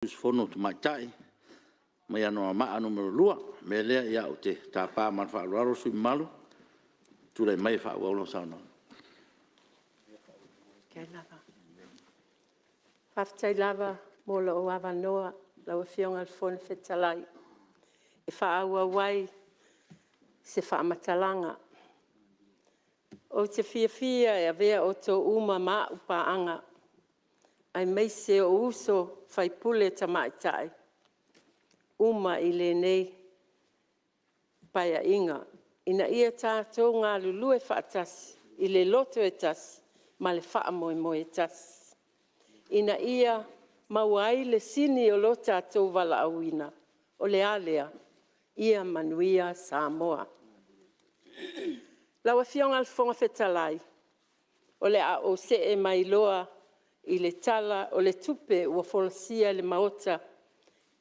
Usufono Tamaitai mai Anoamaa 2. O le mea lea ou te tapa ma le faaaloalo le sui usufono mamalu e tulai mai e faaauau lana saunoaga. Faafetai lava mo lou avanoa lau Afioga i le Fofoga Fetalai e faaauau ai se faamatalaga. Ou te fiafia e avea outou uma ma au paaga, aemaise ou uso sui usufono tamaitai uma i lenei Paeaiga, ina ia tatou galulue faatasi i le loto e tasi ma le faamoemoe e tasi, ina ia maua ai le sini o lo tatou valaauina. O le a lea? Ia manuia Samoa. Lau Afioga i le Fofoga Fetalai, o le a ou see mai loa i le Tala o le Tupe ua folasia i le Maota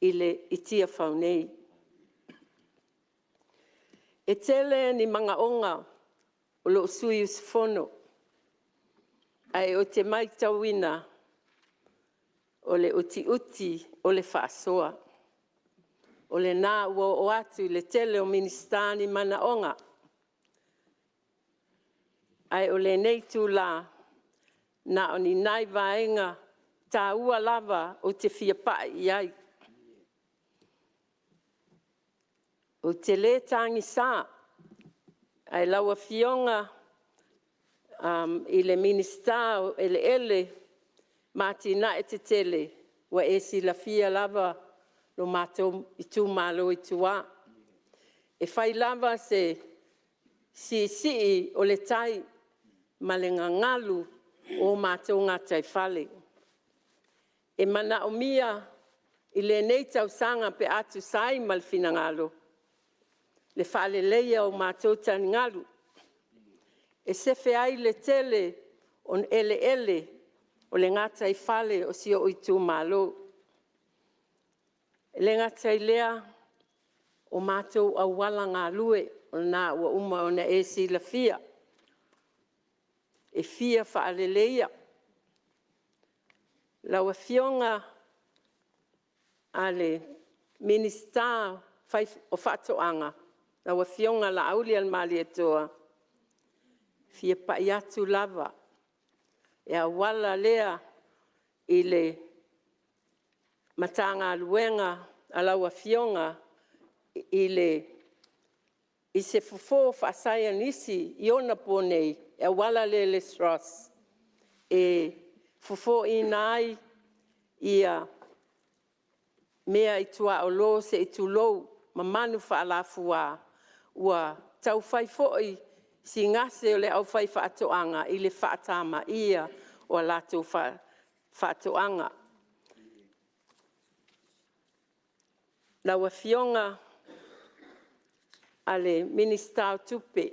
i Tiafau nei. E tele ni manaoga o lou sui usufono, ae ou te matauina o le utiuti o le faasoa. O lena ua oo atu i le tele o Minisita ni manaoga, ae o lenei itula, na o ni nai vaega taua lava ou te fia pai i ai. Ou te le tagisa, ae lau Afioga i le Minisita o Eleele ma Atinae Tetele, ua e silafia lava lo matou itumalo i tua. E fai lava si siisii o le tai ma le gagalu o matou gataifale. E manaomia i lenei tausaga pe a tusa ai ma le finagalo le faaleleia o matou taligalu, e sefe ai le tele o eleele o le gataifale o si ou itumalo. E le gata i lea, o matou auala galue, o lena ua uma ona e silafia, e fia faaleleia. Lau Afioga i le Minisita o Faatoaga, lau Afioga Laaulialemalietoa, e fia pai atu lava e auala lea i le Matagaluega a lau Afioga i se fofo faasaienisi i onapo nei e auala lea i le SROS e fofoina ai meaituaolo se i tulou, ma manu faalafua ua tau fai foi si gase o le aufaifaatoaga i le faatamaia o a latou faatoaga. Lau Afioga i le Minisita o Tupe,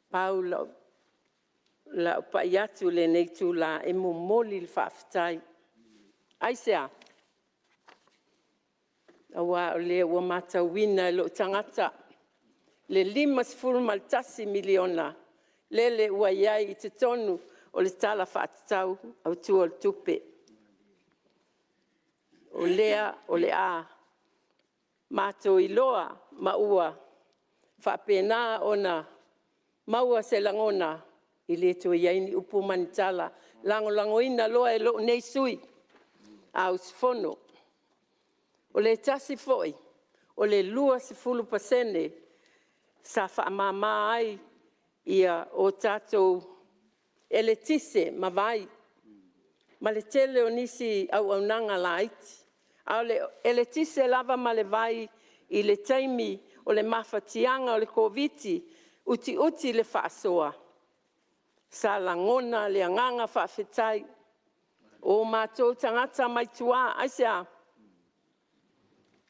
pau lau pai atu i lenei itula e momoli le faafetai. Aisea? Aua o lea ua matauina e lou tagata le $51 miliona lele ua i ai i totonu o le Tala Faatatau Autu o le Tupe. O lea o le a matou iloa ma ua faapena ona maua se lagona, e le toe i ai ni upu ma ni tala, e lagolagoina loa e lou nei sui usufono. O le tasi foi o le 20% sa faamama ai o tatou eletise ma vai, ma le tele o nisi auaunaga laiti. A o le eletise lava ma le vai i le taimi o le mafatiaga o le Koviti-19, utiuti le faasoa, sa lagona le agaga faafetai o matou tagata mai tua. Aisea?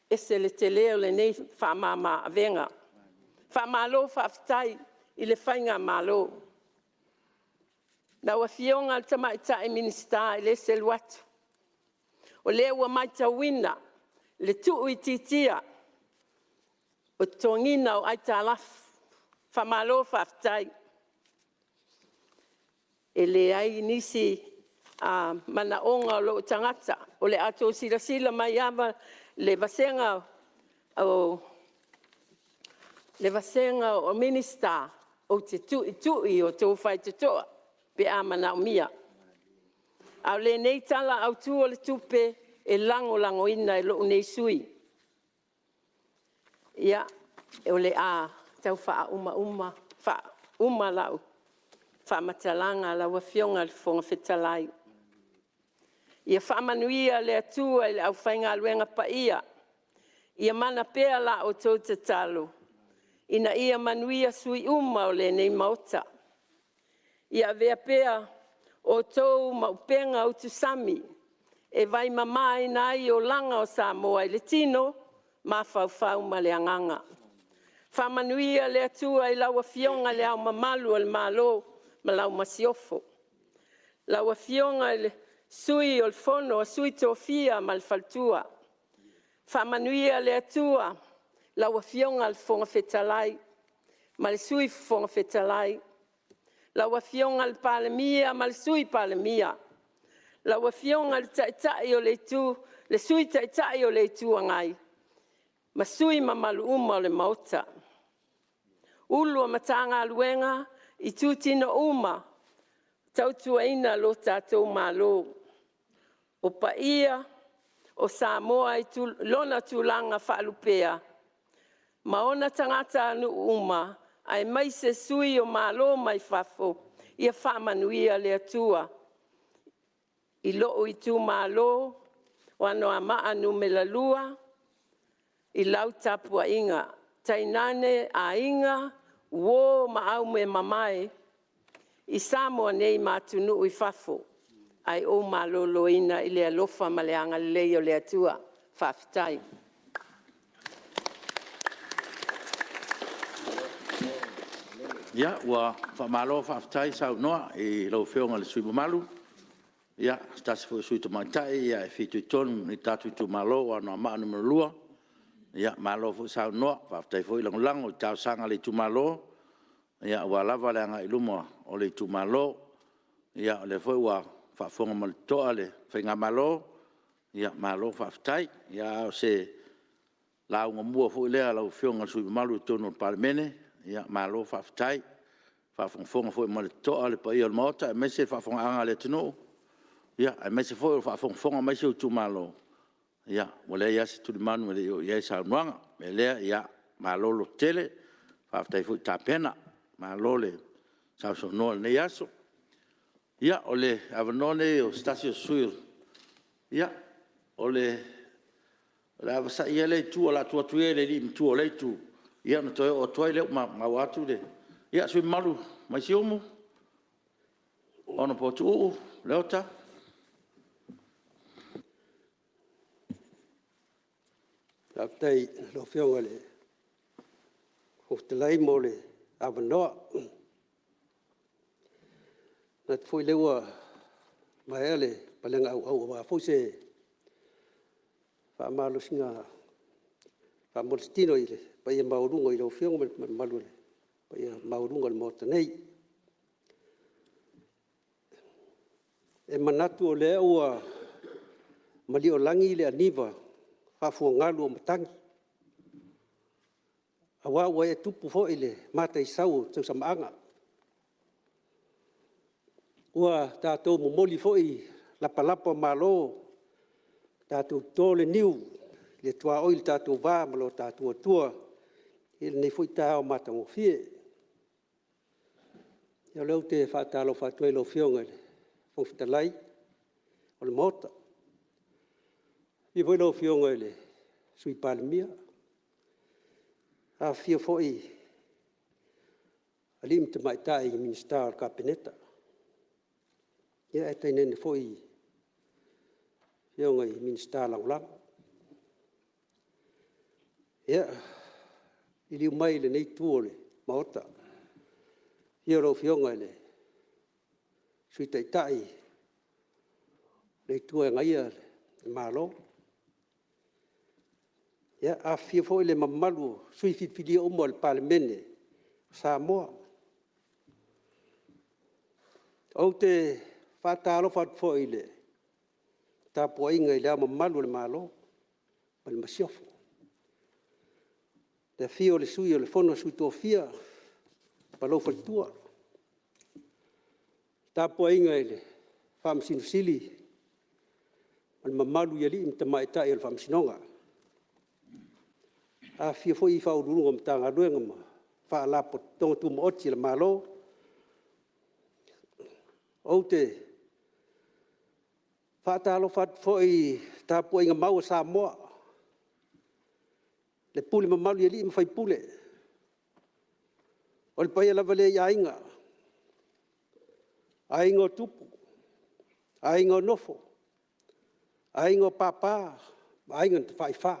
E ese le tele o lenei faamama-avega. Faamalo faafetai i le Faigamalo. Lau Afioga i le Tamaitai Minisita e le selu atu, o lea ua matauina le tuuitiitia o le totogiina o aitalafu, faamalo faafetai. E leai nisi manaoga o lou tagata. O le a outou silasila mai lava i le vasega o Minisita, ou te tuitui i o outou faitotoa pe a manaomia. A o lenei Tala Autu o le Tupe, e lagolagoina e lou nei sui usufono. Ia, o le a tau faauma lau faamatalaga lau Afioga i le Fofoga Fetalai. Ia faamanuia le Atua i le aufaigaluega paia, ia mana pea la outou tatalo ina ia manuia sui usufono uma o lenei Maota. Ia avea pea outou ma upega utusami e vaimamaina ai olaga o Samoa i le tino, mafaufau ma le agaga. Faamanuia le Atua i lau Afioga i Le Ao Mamalu o le Malo ma lau Masiofo, lau Afioga i le Sui o le Fono a Sui Tofia ma le faletua. Faamanuia le Atua i lau Afioga i le Fofoga Fetalai ma le Sui Fofoga Fetalai, lau Afioga i le Palemia ma le Sui Palemia, lau Afioga i le Sui Taitai o le Itu Agai ma sui usufono mamalu uma o le Maota. Ofisa Sili o Pulega o Matagaluega i itutino uma o tautuaina lo tatou Malo. O paia o Samoa i lona tulaga faalupea ma ona tagatanuu uma, aemaise sui o Malo mai fafo, ia faamanuia le Atua i lou itumalo o Anoamaa 2 i lau tapuaiga, tainane aiga, uo ma aumeamamae i Samoa nei ma atunuu i fafo, ae ou maloloina i le alofa ma le agalelei o le Atua. Faafetai. Ia, ua faamalo faafetai saunoa i lau Afioga i le sui usufono mamalu, o se tasi foi o sui usufono tamaitai e fitoitonu i le tatou itumalo o Anoamaa 2. Malo foi saunoa, faafetai foi lagolago i talosaga a le itumalo aua lava le agai i luma o le itumalo. O lea foi ua faafofoga ma le totoa le faigamalo, malo faafetai. A o se lauga mua foi lea a lau Afioga i le sui usufono mamalu i totonu o le Palemene, malo faafetai. Ua faafogafoga foi ma le totoa le paia o le Maota aemaise le faafofogaaga a le atunuu, aemaise foi o lo o faafogafoga mai si ou itumalo, ua leai lava se tulimanu e le i oo i ai le saunoaga. O le mea lea, malo le lototele, faafetai foi tapena, malo le sausaunoa i lenei aso. Ia, o le avanoa lenei o se tasi o sui usufono. Ia, o le a vasai ia lea Itu ae o le a tuu atu ia i le alii matua o lea Itu ona toe oo atu ai lea. Ua maua atu le… Ia, le sui usufono mamalu mai Siumu, Honourable Tuuu Leota. Faafetai i lau Afioga i le Fofoga Fetalai mo le avanoa. E manatu foi o lea ua maea le palegaauau aua foi se faamalositino i le paia maualuga i lau Afioga ma le mamalu o le paia maualuga o le Maota nei. E manatu o lea ua maliolagi le aniva faafuagalu o matagi, aua ua e tupu foi i le mataisau o tausamaaga. Ua tatou momoli foi lapalapaomalo tatou toto le niu i le tuaoi i le tatou va ma lo tatou Atua i lenei foi taeao matagofie. Ia o lea ou te faatalofa atu ai i lau Afioga i le Fofoga Fetalai o le Maota, afio foi lau Afioga i le Sui Palemia, afifio foi alii ma tamaitai Minisita o le Kapeneta, ae tainane foi Afioga i Minisita Lagolago. Ia, liliu mai i lenei Itu o le Maota, i le afio o lau Afioga i le Sui Taitai o le Itu e Agaia le Malo, afifio foi le mamalu o sui usufono filifilia uma o le Palemene o Samoa. Ou te Faatalofa atu foi i le tapuaiga i Le Ao Mamalu o le Malo ma le Masiofo, le afio o le Sui o le Fono a Sui Tofia ma lou faletua, le tapuaiga i le Faamasino Sili ma le mamalu i alii ma tamaitai o le Faamasinoga. Afifio foi Ofisa Sili o Pulega o Matagaluega ma Faalapotopotoga Tumaoti a le Malo. Ou te faatalofa atu foi i le tapuaiga mau a Samoa, le pule mamalu i alii ma faipule, o le paia lava lea i Aiga, Aiga o Tupu, Aiga o Nofo, Aiga o Papa ma Aiga na Tafaifa,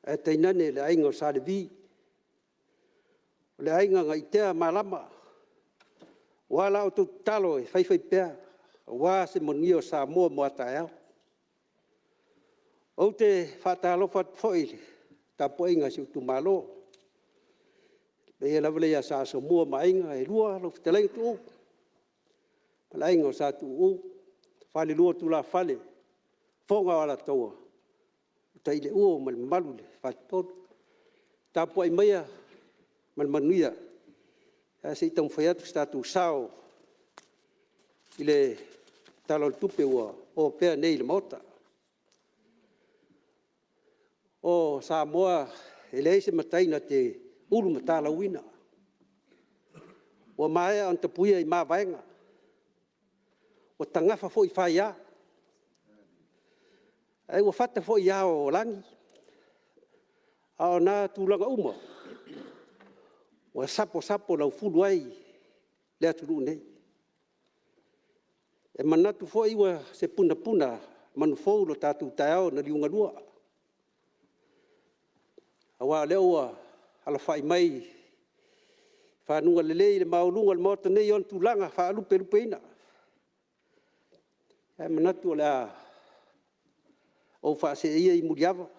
ae tainane le Aiga o Sa Levi, o le Aiga na itea malama, aua la outou tatalo e faifaipea aua se manuia o Samoa mo a taeao. Ou te faatalofa atu foi i le tapuaiga a si ou itumalo, le paia lava lea ia Sa Asomua ma Aiga e Lua, lau Fetalaiga Tuuu ma le Aiga o Sa Tuuu, le Falelua o Tulafale, Fofoga o Alataua, Utaileuo ma le mamalu i le Faletolu. Tapuai maia ma le manuia ae se i taumafai atu se tatou sao i le Tala o le Tupe ua opea nei i le Maota. O Samoa e leai se matai na te ulumatalauina, ua maea ona tapuia i mavaega, ua tagafa foi i faia, ae ua fata foi i ao o lagi. A o na tulaga uma, ua saposapo laufulu ai le atunuu nei. E manatu foi ua se punapuna manu fou lo tatou taeao na liugalua, aua o lea ua alafai mai i faguga lelei le maualuga o le Maota nei i ona tulaga faalupelupeina. Ae manatu o le a ou faasee ia i muliava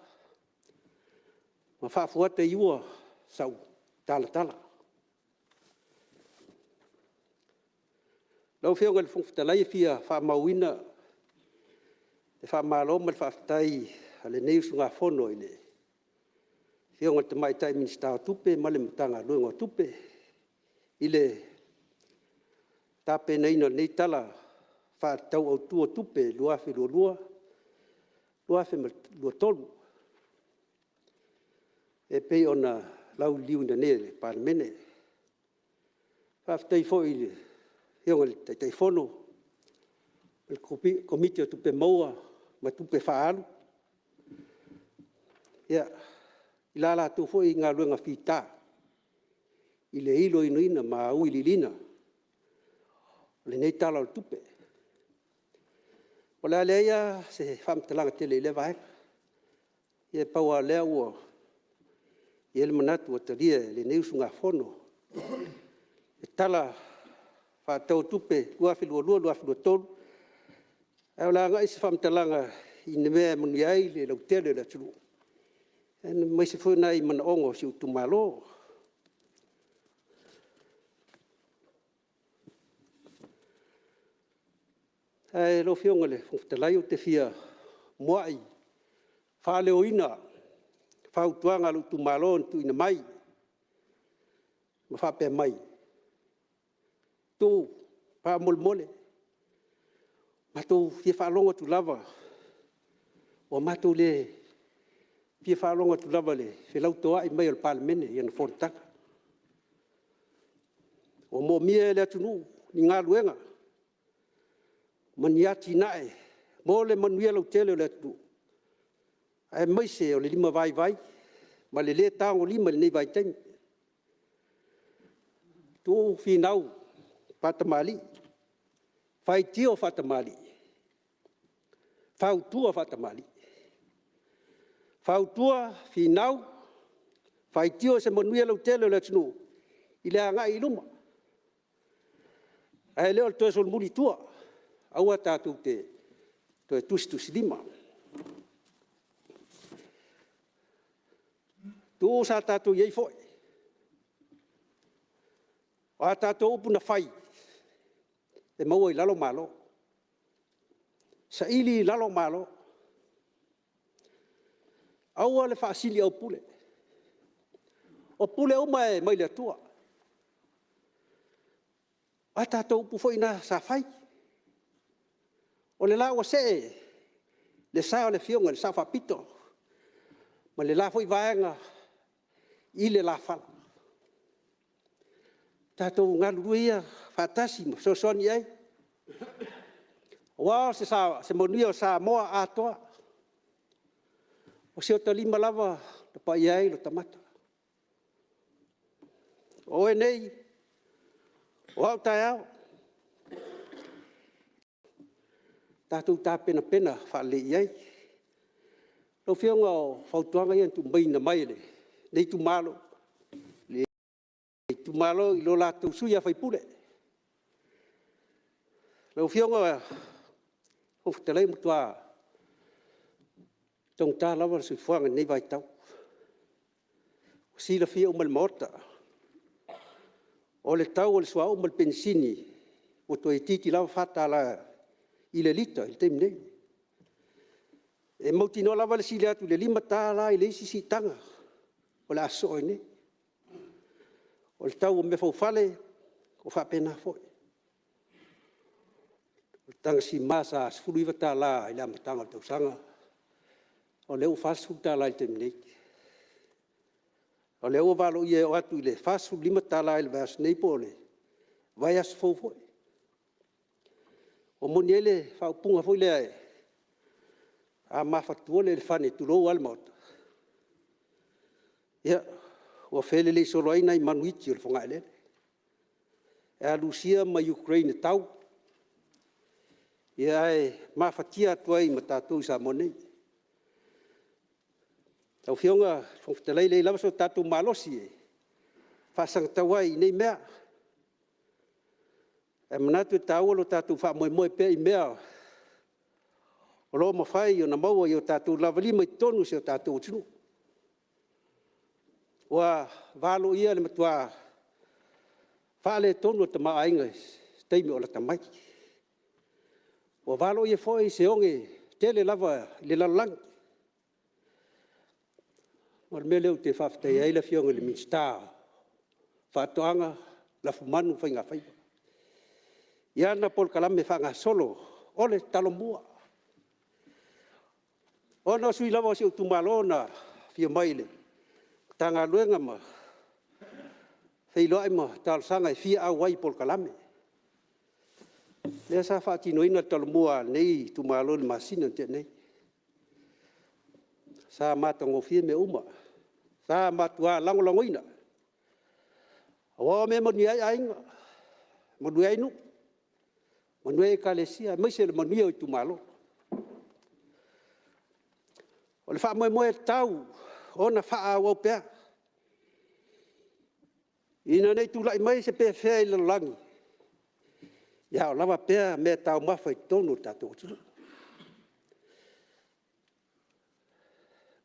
ma faafuata i ua sautalatala. Lau Afioga i le Fofoga Fetalai, e fia faamauina le faamalo ma le faafetai a lenei usugafono i le Afioga i le Tamaitai Minisita o Tupe ma le Matagaluega o Tupe i le tapenaina o lenei Tala Faatatau Autu o Tupe 2022/2023 e pei ona lauliliuina nei e le Palemene. Faafetai foi i le Afioga i le Taitaifono o le Komiti o Tupe Maua ma Tupe Faaalu i la latou foi galuega fita i le iloiloina ma auiliiliina o lenei Tala o le Tupe. O le a leai lava se faamatalaga tele i lea vaega, ia pau lava o lea ua i ai le manatu ua talia e lenei usugafono le Tala Faatatau o Tupe 2022/2023. Ae o le a agai se faamatalaga i ni mea e manuia ai le lautele o le atunuu, aemaise foi nai manaoga o si ou itumalo. Ae lau Afioga i le Fofoga Fetalai, ou te fia muai faaleoina fautuaga a lou itumalo na tuuina mai ma faapea mai, “Tuuu, faamolemole, matou te fia faalogo atu lava, ua matou le fia faalogo atu lava i le felautoai mai o le Palemene i ana fonotaga. Ua moomia e le atunuu ni galuega ma ni atinae mo le manuia lautele o le atunuu, aemaise o le limavaivai ma le le tagolima i lenei vaitaimi. Tuuu, finau faatamalii, faitio faatamalii, fautua faatamalii, fautua, finau, faitio i se manuia lautele o le atunuu i le agai i luma, ae le o le toe solomuli i tua. Aua tatou te toe tusitusilima. Tuuu, sa tatou i ai foi. O a tatou upu na fai, e maua i lalo Malo, saili i lalo Malo. Aua le faasiliaupule, o pule uma e mai le Atua. O a tatou upu foi na sa fai, o le la ua see le sa o le Afioga i le Sao Faapito ma le la foi Vaega i le lafala. Tatou galulue ia faatasi ma fesoasoani i ai aua se manuia o Samoa atoa. O si ota lima lava e paia ai lota mata. O oe nei, o au taeao. Tatou tapenapena faalelei i ai. Lau Afioga o fautuaga ia na tuuina mai e lenei itumalo i lo latou sui usufono. Lau Afioga i le Fofoga Fetalai, ua matua taugata lava le soifuaga i lenei vaitau, ua silafia uma e le Maota. O le tau o le suauu ma le penisini ua toeitiiti lava $4 i le lita i le taimi nei. E mautinoa lava le sili atu i le $5 i le isi siitaga o le a sosoo ai nei. O le tau o meafaufale, ua faapena foi. O le tagasima sa $19 i le amataga o le tausaga, o lea ua $40 i le taimi nei. O lea ua valoia e oo atu i le $45 i le vaiaso nei po o le vaiaso fou foi. Ua moni ai le faaupuga foi lea, a mafatua le elefane tulou lava le Maota, ia, ua felelei solo ai nai manu iti o le fogaeleele. Ae a Rusia ma Ukraine e tau, ae mafatia atu ai ma tatou i Samoa nei. Lau Afioga i le Fofoga Fetalai, e leai lava so tatou malosi e faasagatau ai i nei mea, ae manatu e taua lo tatou faamoemoe pea i mea o lo o mafai ona maua i o tatou lava lima i totonu o si o tatou atunuu. Ua valoia le matua faaletonu o le tamaoaiga i se taimi o lata mai. Ua valoia foi se oge tele lava i le lalolagi. O le mea lea ou te faafetaia ai le Afioga i le Minisita o Faatoaga, Lafumanu ma Faigafaiva i ana polokalame faagasolo o le Talomua. Ona o sui lava o si ou itumalo na afifio mai i le Matagaluega ma feiloai ma talosaga e fia auai i polokalame. Lea sa faatinoina le Talomua a lenei itumalo i le masina na tea nei. Sa matagofie mea uma, sa matua lagolagoina, aua o mea e manuia ai aiga, manuia ai nuu, manuia ai Ekalesia, aemaise o le manuia o itumalo. O le faamoemoe e tatau ona faaauau pea, ina ne i tulai mai se pefea i le lalolagi, a o lava pea meataumafa i totonu o le tatou atunuu.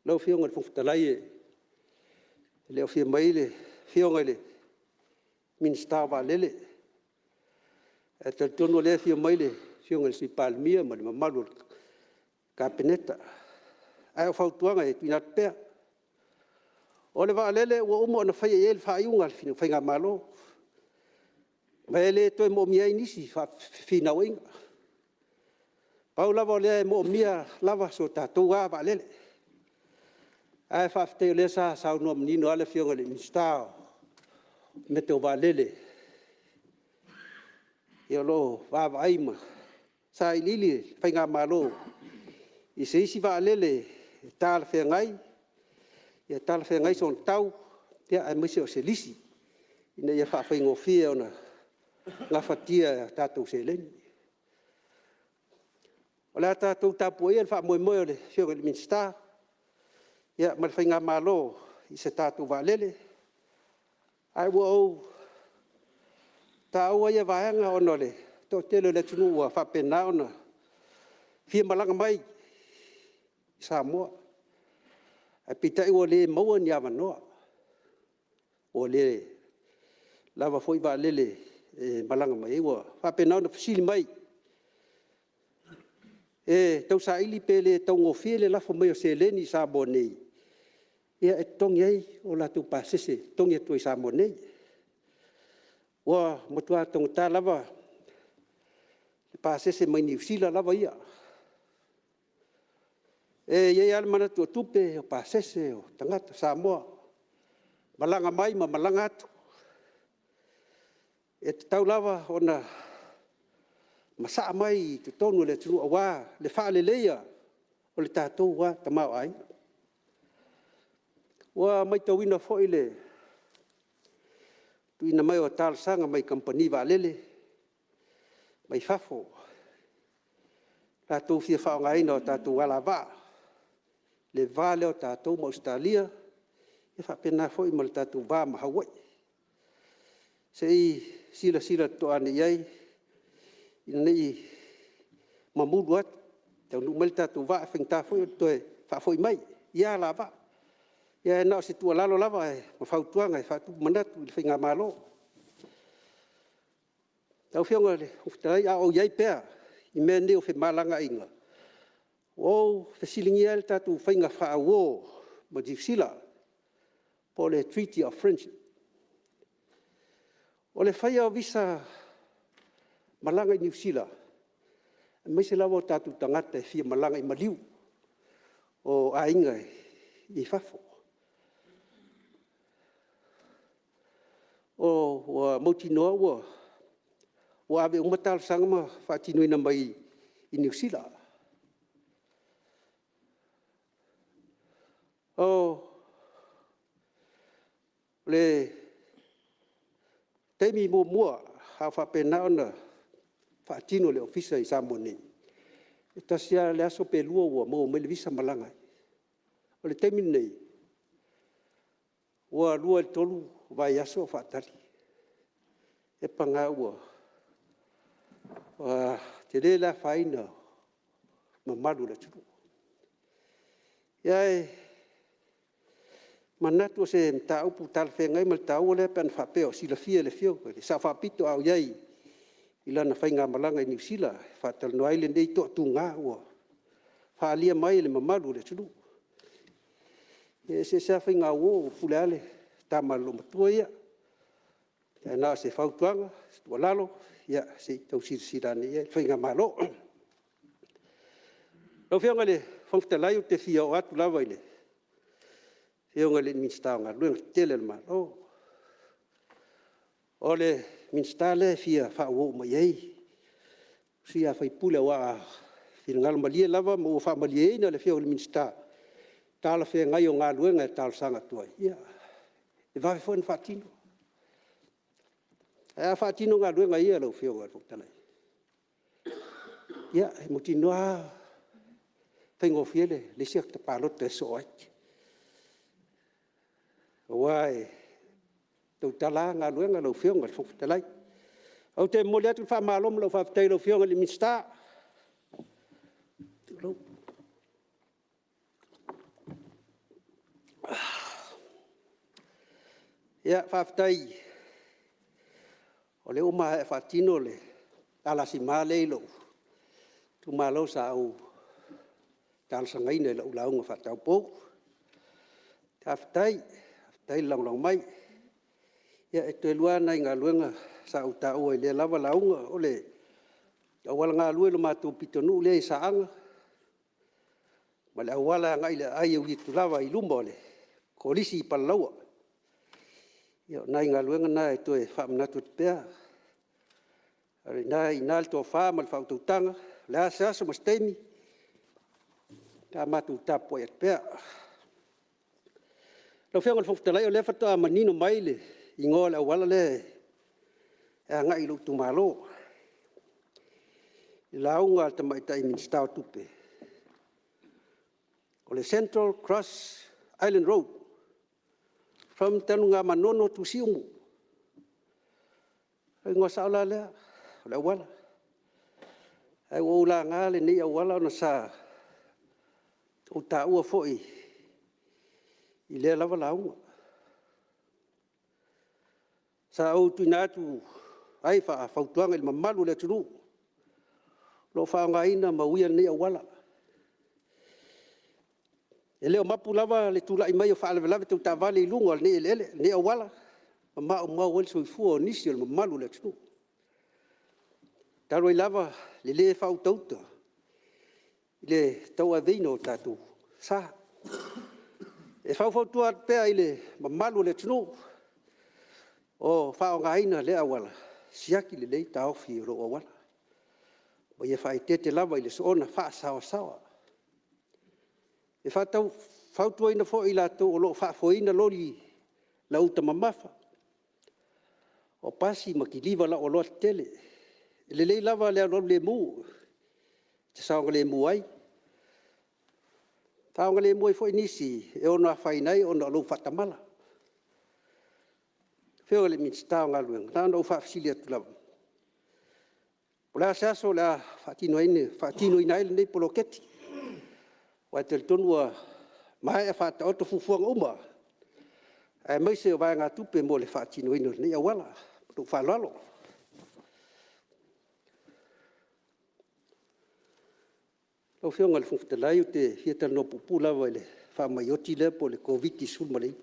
Lau Afioga i le Fofoga Fetalai, e le o afio mai le Afioga i le Minisita o Vaalele, ae talitonu o lea e afio mai le Afioga i le Sui Palemia ma le mamalu o le Kapeneta. Ae o fautuaga e tuuina atu pea. O le vaalele ua uma ona faia i ai le faaiuga a le faigamalo, ma e le toe moomia ai nisi fefinauaiga. Pau lava o lea, e moomia lava so tatou lava vaalele. Ae faafetai o lea sa saunoa manino lava le Afioga i le Minisita o mea tau vaalele, ia o lo o vaavaai ma sailiili le faigamalo i se isi vaalele e talafeagai, talafeagai sona tau, aemaise o se lisi ina ia faafaigofie ona gafatia e a tatou seleni. O le a tatou tapuaia le faamoemoe o le Afioga i le Minisita ma le faigamalo i se tatou vaalele. Ae ua ou taua ia vaega ona o le toatele o le atunuu ua faapena ona fia malaga mai i Samoa, ae peitai ua le maua ni avanoa, ua le lava foi vaalele e malaga mai ai ua faapena ona fesili mai, e tausaili pe le taugofie le lafo mai o seleni i Samoa nei e totogi ai o latou pasese e totogi atu ai i Samoa nei. Ua matua taugata lava le pasese mai Niu Sila lava ia. E i ai lava le manatu o tupe, o pasese, o tagata Samoa, malaga mai ma malaga atu, e tatau lava ona masaa mai i totonu o le atunuu aua le faaleleia o le tatou lava tamaoaiga. Ua matauina foi le tuuina mai o talosaga mai kamupani vaalele mai fafo i le latou fia faaaogaina o tatou alavaa i le va lea o tatou ma Ausetalia, e faapena foi ma le tatou va ma Hawaii. Se i silasila totoa ane i ai ina ne i mamulu atu, taunuu mai le tatou vaa e faigata foi ona toe faafoi mai ia alavaa. Ia na o se tuualalo lava ma fautuaga e faatupu manatu i le faigamalo. Lau Afioga i le Fofoga Fetalai, a o ou i ai pea i mea nei o femalagaaiga, ua ou fesiligia ai le tatou faiga faauo ma Niu Sila po o le Treaty of Friendship. O le faia o visa malaga i Niu Sila, aemaise lava o tatou tagata e fia malaga i maliu o aiga i fafo. Ua mautinoa ua ave uma talosaga ma faatinoina mai i Niu Sila. O le taimi muamua a o faapena ona faatino e le Ofisa i Samoa nei, e tasi lava le aso pe lua ua maua mai le visa malaga ai. O le taimi lenei, ua 2 i le 3 vaiaso o faatali. Se paga ua tele le afaina o le mamalu o le atunuu. Ae manatu o se mataupu talafeagai ma le taua lea pe ana faapea o silafia e le Afioga i le Sao Faapito a o i ai i lana faigamalaga i Niu Sila e faatalanoa ai lenei toatuga ua faaalia mai e le mamalu o le atunuu. E eseese lava faigauo, ua pule lava le tama a le loomatua ia. Ae na o se fautuaga ma se tuualalo, ia se i tau silasila ane i ai le faigamalo. Lau Afioga i le Fofoga Fetalai, ou te fia oo atu lava i le Afioga i le Minisita o Galuega Tetele a le Malo. O le Minisita lea e fia faauo uma i ai sui usufono, aua a finagalo malie lava ma ua faamalieina le Afioga i le Minisita i le talafeagai o galuega e talosaga atu ai, ia, e vave foi ona faatino. Ae a faatino galuega ia lau Afioga i le Fofoga Fetalai, ia, e mautinoa lava faigofie le isi ata palota e sosoo ai, aua e tautala lava galuega lau Afioga i le Fofoga Fetalai. Ou te momoli atu le faamalo ma lau faafetai i lau Afioga i le Minisita. Faafetai o lea ua maea faatino le alasima lea e i lou itumalo sa ou talosagaina i lau lauga faataupou. Faafetai, faafetai le lagolago mai. Ia e toe lua lava nai galuega sa ou taua i lea lava lauga, o le auala galue i le matou pitonuu lea i Saaga ma le auala e agai i le aai e ui atu lava i luma o le Kolisi i Palalaua. Ia o nai galuega na e toe faamanatu atu pea, a o lena e i ina le tofa ma le faautautaga. O le a se aso ma se taimi, o le a matou tapuai atu pea. Lau Afioga i le Fofoga Fetalai, o lea faatoa manino mai le igoa o le auala lea e agai i lou itumalo i le lauga a le Tamaitai Minisita o Tupe, o le Central Cross Island Road from Tanugamanono to Siumu. O le igoa sao la lea o le auala. Ae ua ou laga lenei auala ona sa ou taua foi i lea lava lauga. Sa ou tuuina atu ai faafautuaga i le mamalu o le atunuu o lo o faaaogaina ma uia lenei auala. E le o mapu lava le tulai mai o faalavelave tau taavale i luga o lenei auala ma maumau ai le soifua o nisi o le mamalu o le atunuu. Talu ai lava le le faautauta i le tauaveina o tatou sa. E faufautua atu pea i le mamalu o le atunuu o faaaogaina lea auala, siaki lelei taofi o lou auala, ma ia faaeteete lava i le soona faasaoasaoa. E fautuaina foi i latou o lo o faafoeina loli lau uta mamafa, o pasi ma kiliva lauoloa tetele, e lelei lava le alualu lemu e te saogalemu ai, saogalemu ai foi nisi e ono afaina ai ona o lou faatamala. Lau Afioga i le Minisita o Galuega, na ona ou faafesili atu lava, po o le a se aso o le a faatinoina ai lenei poloketi? Aua e talitonu ua maea faataoto fuafuaga uma aemaise o vaegatupe mo le faatinoina o lenei auala. Ma lou faaaloalo. Lau Afioga i le Fofoga Fetalai, ou te fia talanoa puupuu lava i le faamai oti lea po o le Koviti-19.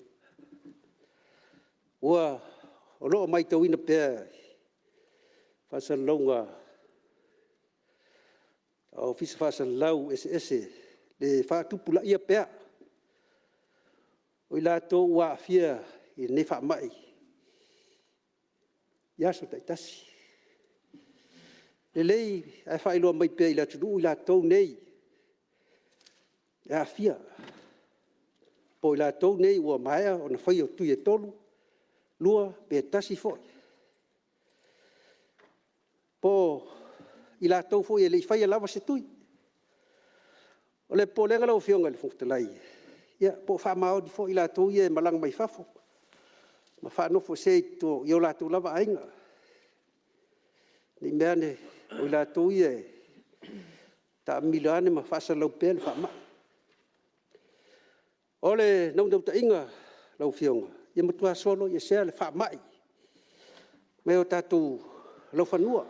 O lo o matauina pea i faasalalauga a Ofisa Faasalalau eseese le faatupulaia pea o i latou ua aafia i lenei faamai i aso taitasi. E lelei ae faailoa mai pea i le atunuu i latou nei e aafia, po o i latou nei ua maea ona faia tui e 3, 2 pe 1 foi, po o i latou foi e le i faia lava se tui. O le popolega lau Afioga i le Fofoga Fetalai, ia po o faamaoni foi i latou ia e malaga mai fafo ma faanofoesea i o latou lava aiga, ne i meaane o i latou ia e taamilo ane ma faasalalau pea le faamai. O le naunautaiga lau Afioga, ia matua soloiesea le faamai mai o tatou laufanua.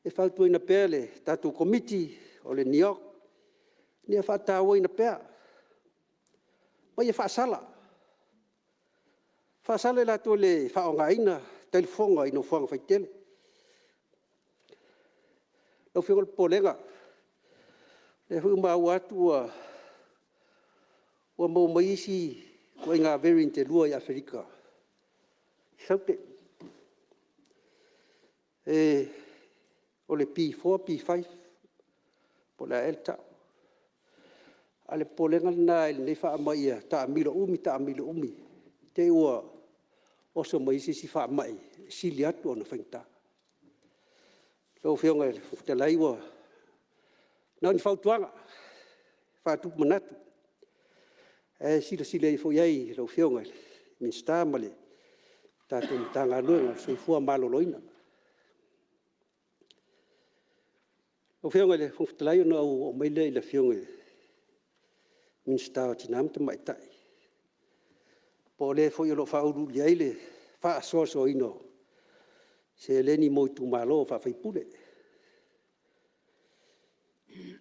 E fautuaina pea le tatou Komiti o le NEOC ina ia faatauaina pea ma ia faasala, faasala i latou e le faaaogaina talifofoga i nofoaga faitele. Lau Afioga o le popolega, o lea foi ua maua atu ua maua mai isi ituaiga variant e 2 i Aferika i Saute, o le P4 P5 po o le a ea le tau. A o le popolega lena i lenei faamai ia taamilo umi taamilo umi, te i ua oso mai ai se isi faamai e sili atu ona faigata. Lau Afioga i le Fofoga Fetalai, ua na o ni fautuaga faatupu manatu, ae silasila ifo i ai lau Afioga i le Minisita ma le tatou Matagaluega o le Soifua Maloloina. Lau Afioga i le Fofoga Fetalai ona ou oo mai lea i le Afioga i le Minisita o Tina ma Tamaitai, po o le foi o lo o faauluulu i ai le faasoasoaina o seleni mo itumalo faa-faipule.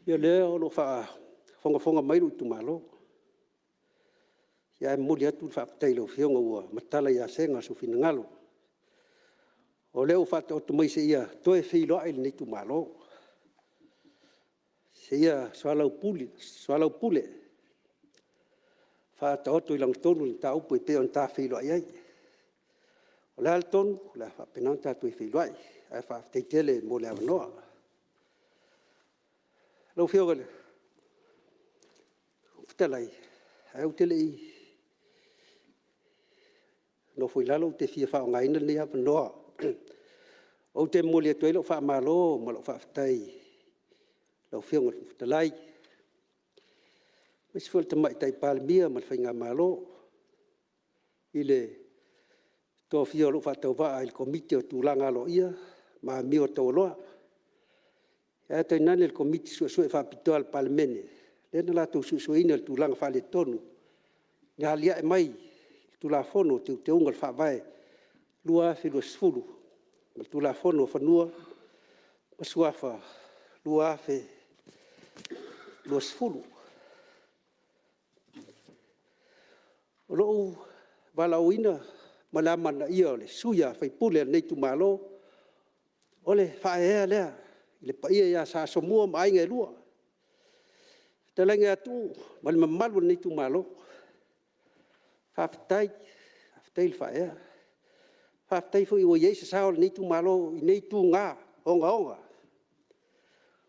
Ia o lea o lo o faafogafoga mai lou itumalo, ae momoli atu le faafetai i lau Afioga ua matala ia sega sou finagalo, o lea ua faataoto mai seia toe feiloai lenei itumalo, seia soalaupule, faataoto i lagatonu le mataupu e pei ona ta feiloai ai. O le a le tonu? O le a faapena ona ta toe feiloai, ae faafetai tele mo le avanoa. Lau Afioga i le Fofoga Fetalai, ae ou te le i nofo i lalo, ou te fia faaaogaina lenei avanoa ou te momoli atu ai lau faamalo ma lau faafetai i lau Afioga i le Fofoga Fetalai, aemaise foi o le Tamaitai Palemia ma le Faigamalo i le tofia o lou faatauvaa i le Komiti o Tulaga Aloaia ma Amio Taualoa, ae tainane le Komiti Suesue Faapitoa a le Palemene lea na latou suesueina le tulaga faaletonu na alia'e mai i le Tulafono o Teuteuga o le Faavae 2020. ma le Tulafono o Fanua ma Suafa 2020. O lou valaauina ma le amanaia o le sui usufono o lenei itumalo, o le faaeaea lea i le paia ia Sa Asomua ma Aiga e Lua, le fetalaiga ia Tuuu ma le mamalu o lenei itumalo. Faafetai, faafetai le faaeaea. Faafetai foi ua i ai se sao o lenei itumalo i nei tuga ogaoga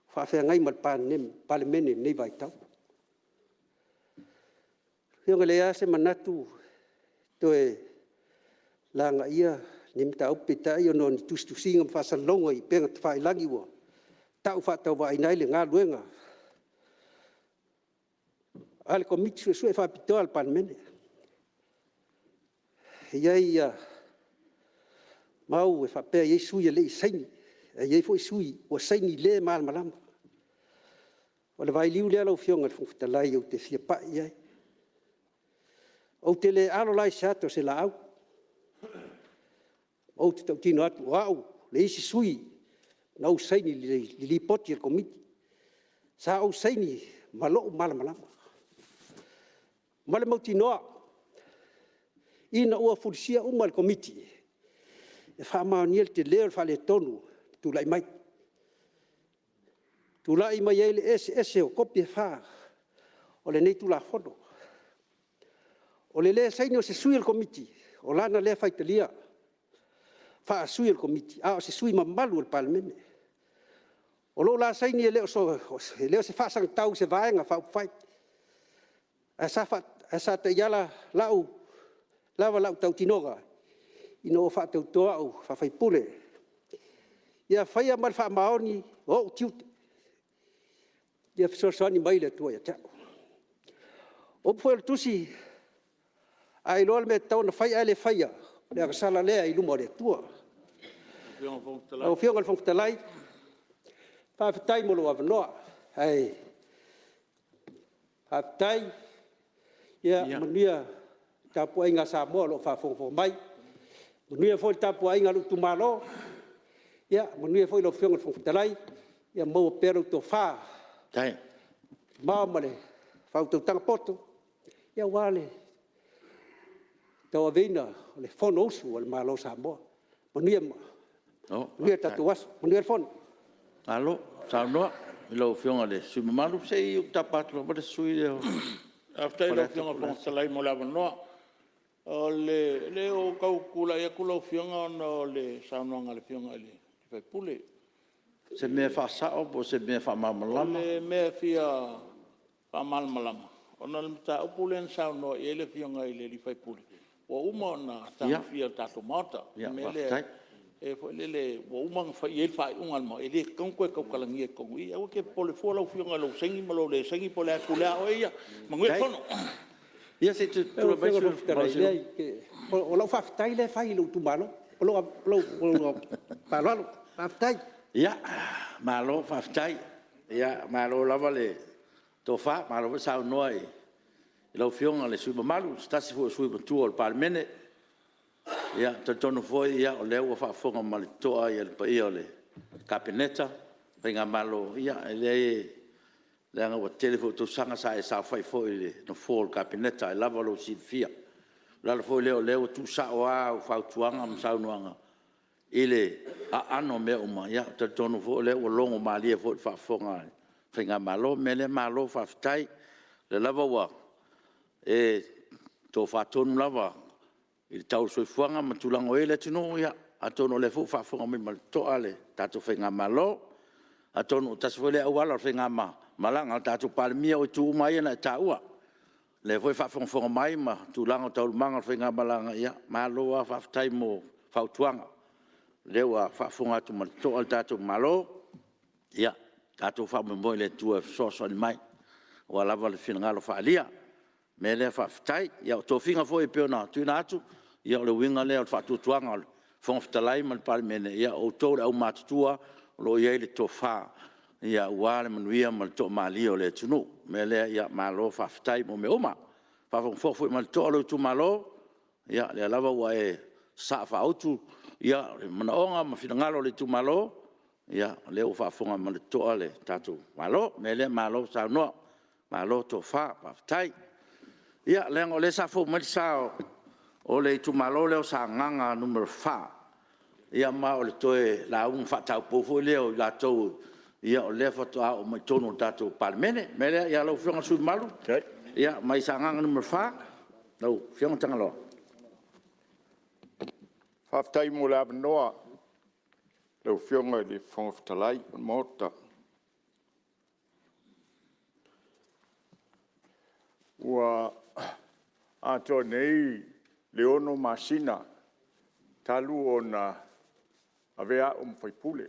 o faafeagai ma le Palemene i lenei vaitau. Lau Afioga e leai lava se manatu e toe lagaia lenei mataupu, peitai ona o ni tusitusiga ma faasalalauga i upega tafailagi ua tau faatauvaaina ai le galuega a le Komiti Suesue Faapitoa a le Palemene. E i ai mau e faapea e i ai sui usufono e le i saini, ae i ai foi sui usufono ua saini le malamalama. O le vailiu lea lau Afioga i le Fofoga Fetalai ou te fia pai i ai. Ou te le alo la i se ata o se laau, ou te tautino atu, o au le isi sui usufono na ou saini i le Lipoti a le Komiti. Sa ou saini ma lou malamalama ma le mautinoa ina ua fulisia uma le Komiti e faamaonia le tele o le faaletonu na tulai mai, tulai mai ai le eseese o kopi e 4 o lenei Tulafono. O le le saini o se sui o le Komiti, o lana lea faitalia faa-sui o le Komiti, a o se sui usufono mamalu o le Palemene. O lou la saini e le o se faasagatau i se Vaega Faaupufai, ae sa taiala lava lau tautinoga ina ua faatauto au faa-sui usufono, ia faia ma le faamaoni ou tiute. Ia fesoasoani mai le Atua ia te au. O upu foi o le Tusi, “A e iloa le mea e tatau ona fai ae le faia, o le agasala lea i luma o le Atua.” Lau Afioga i le Fofoga Fetalai, faafetai mo lou avanoa. Ae faafetai, ia manuia le tapuaiga a Samoa o lo o faafogafoga mai, manuia foi le tapuaiga a lou itumalo, manuia foi lau Afioga i le Fofoga Fetalai, ia maua pea lau tofa mamao ma le faautautaga poto aua le tauaveina o le Fonousu a le Malo o Samoa. Manuia le tatou aso, manuia le Fono. Malo saunoa i lau Afioga i le sui usufono mamalu. Se i ou tapa atu lava le sui usufono lea mo Faafetai i lau Afioga i le Fofoga Fetalai mo le avanoa. Leai ua ou tau tulai atu lau Afioga ona o le saunoaga a le Afioga i le sui usufono. O se mea e faasao po o se mea e faamalamalama? O le mea e fia faamalamalama, ona o le mataupu lea na saunoa i ai le Afioga i le sui usufono, ua uma ona tagofia e le tatou Maota. O le mea lea foi lele ua uma ona fai i ai le faaiuga a le Maota, e le tatau ona toe tautalagia i totonu i i. Aua e te popole fua lau Afioga i lou saini ma lou le saini po o le a, e pule lava oe ia. Manuia le fono. Ia se i Lau tulai mai Afioga i le Fofoga le sui usufono mo Fetalai, leai, o lau faafetai lea e fai i lou itumalo. Ma lou faaaloalo. Faafetai. Ia, malo faafetai. Malo lava le tofa, malo foi saunoa i lau Afioga i le sui usufono mamalu, o se tasi foi o sui usufono matua o le Palemene. E talitonu foi o lea ua faafofoga ma le totoa le paia o le Kapeneta ma le faigamalo, e leai leaga ua tele foi tausaga sa e saofai foi i le nofoa o le Kapeneta, e lava lou silafia. O le ala foi lea o lea ua tuusao lava au fautuaga ma saunoaga i le aano o mea uma, ou te talitonu foi o lea ua logomalie foi i le faafofoga a le faigamalo. O le mea lea, malo faafetai. O lea lava ua e tofa tonu lava i le tau o le soifuaga ma le tulaga ua i ai le atunuu, ia atonu o lea foi ua faafofoga mai ma le totoa le tatou faigamalo. Atonu tasi foi lea auala o le faigamalaga a le tatou Palemia, o itu uma lava ia na e taua. O lea foi e faafogafoga mai ma tulaga o taualumaga o le faigamalaga, ia malo lava faafetai mo fautuaga. O lea ua faafofoga atu ma le totoa le tatou Malo, ia tatou faamoemoe i le Atua e fesoasoani mai aua lava le finagalo faaalia. O le mea lea faafetai. Ia o tofiga foi e pei ona tuuina atu, ia o le uiga lea o le faatuatuaga o le Fofoga Fetalai ma le Palemene, ia o outou o le aumatutua o lo o i ai le tofa aua le manuia ma le toamalie o le atunuu. O le mea lea, ia malo faafetai mo mea uma. Ua faafogafoga foi ma le totoa lou itumalo, o lea lava ua e sasaa faautu manaoga ma finagalo o le itumalo, o lea ua faafofoga ma le totoa le tatou Malo. O le mea lea, malo saunoa, malo tofa, faafetai. Ia, leaga o lea sa fou mai le sa o le itumalo lea o Sagaga 4, ma o le toe lauga faataupou foi lea o i latou o lea faatoa oo mai i totonu o le tatou Palemene. O le mea lea lau Afioga i le sui usufono mamalu mai Sagaga 4, lau Afioga Tagaloa. Faafetai mo le avanoa lau Afioga i le Fofoga Fetalai o le Maota. Ua atoa nei le 6 masina talu ona avea au ma sui usufono,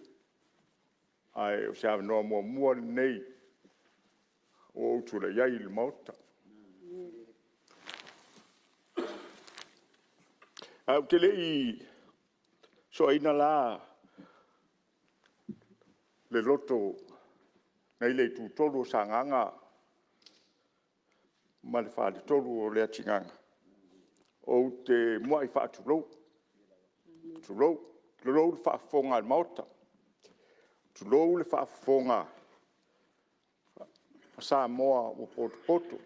ae o se avanoa muamua lenei ua ou tulai ai i le Maota. Ae ou te le i soaina la le loto nai le itutolu o Sagaga ma le Faletolu o Leatigaga, ou te muai faatulou, tulou, tulou le faafofoga a le Maota, tulou le faafofoga a Samoa ua potopoto.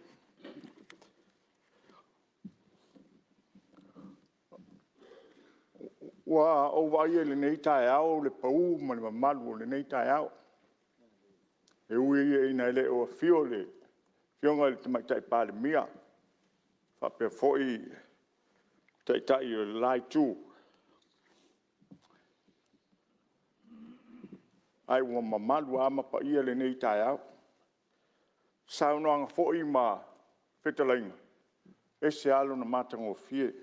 Ua ou vaaia i lenei taeao le pau ma le mamalu o lenei taeao, e ui ina e le o afio le Afioga i le Tamaitai Palemia faapea foi le Taitai o le la Itu, ae ua mamalu lava ma paia lenei taeao. I saunoaga foi ma fetalaiga, e ese lava lona matagofie.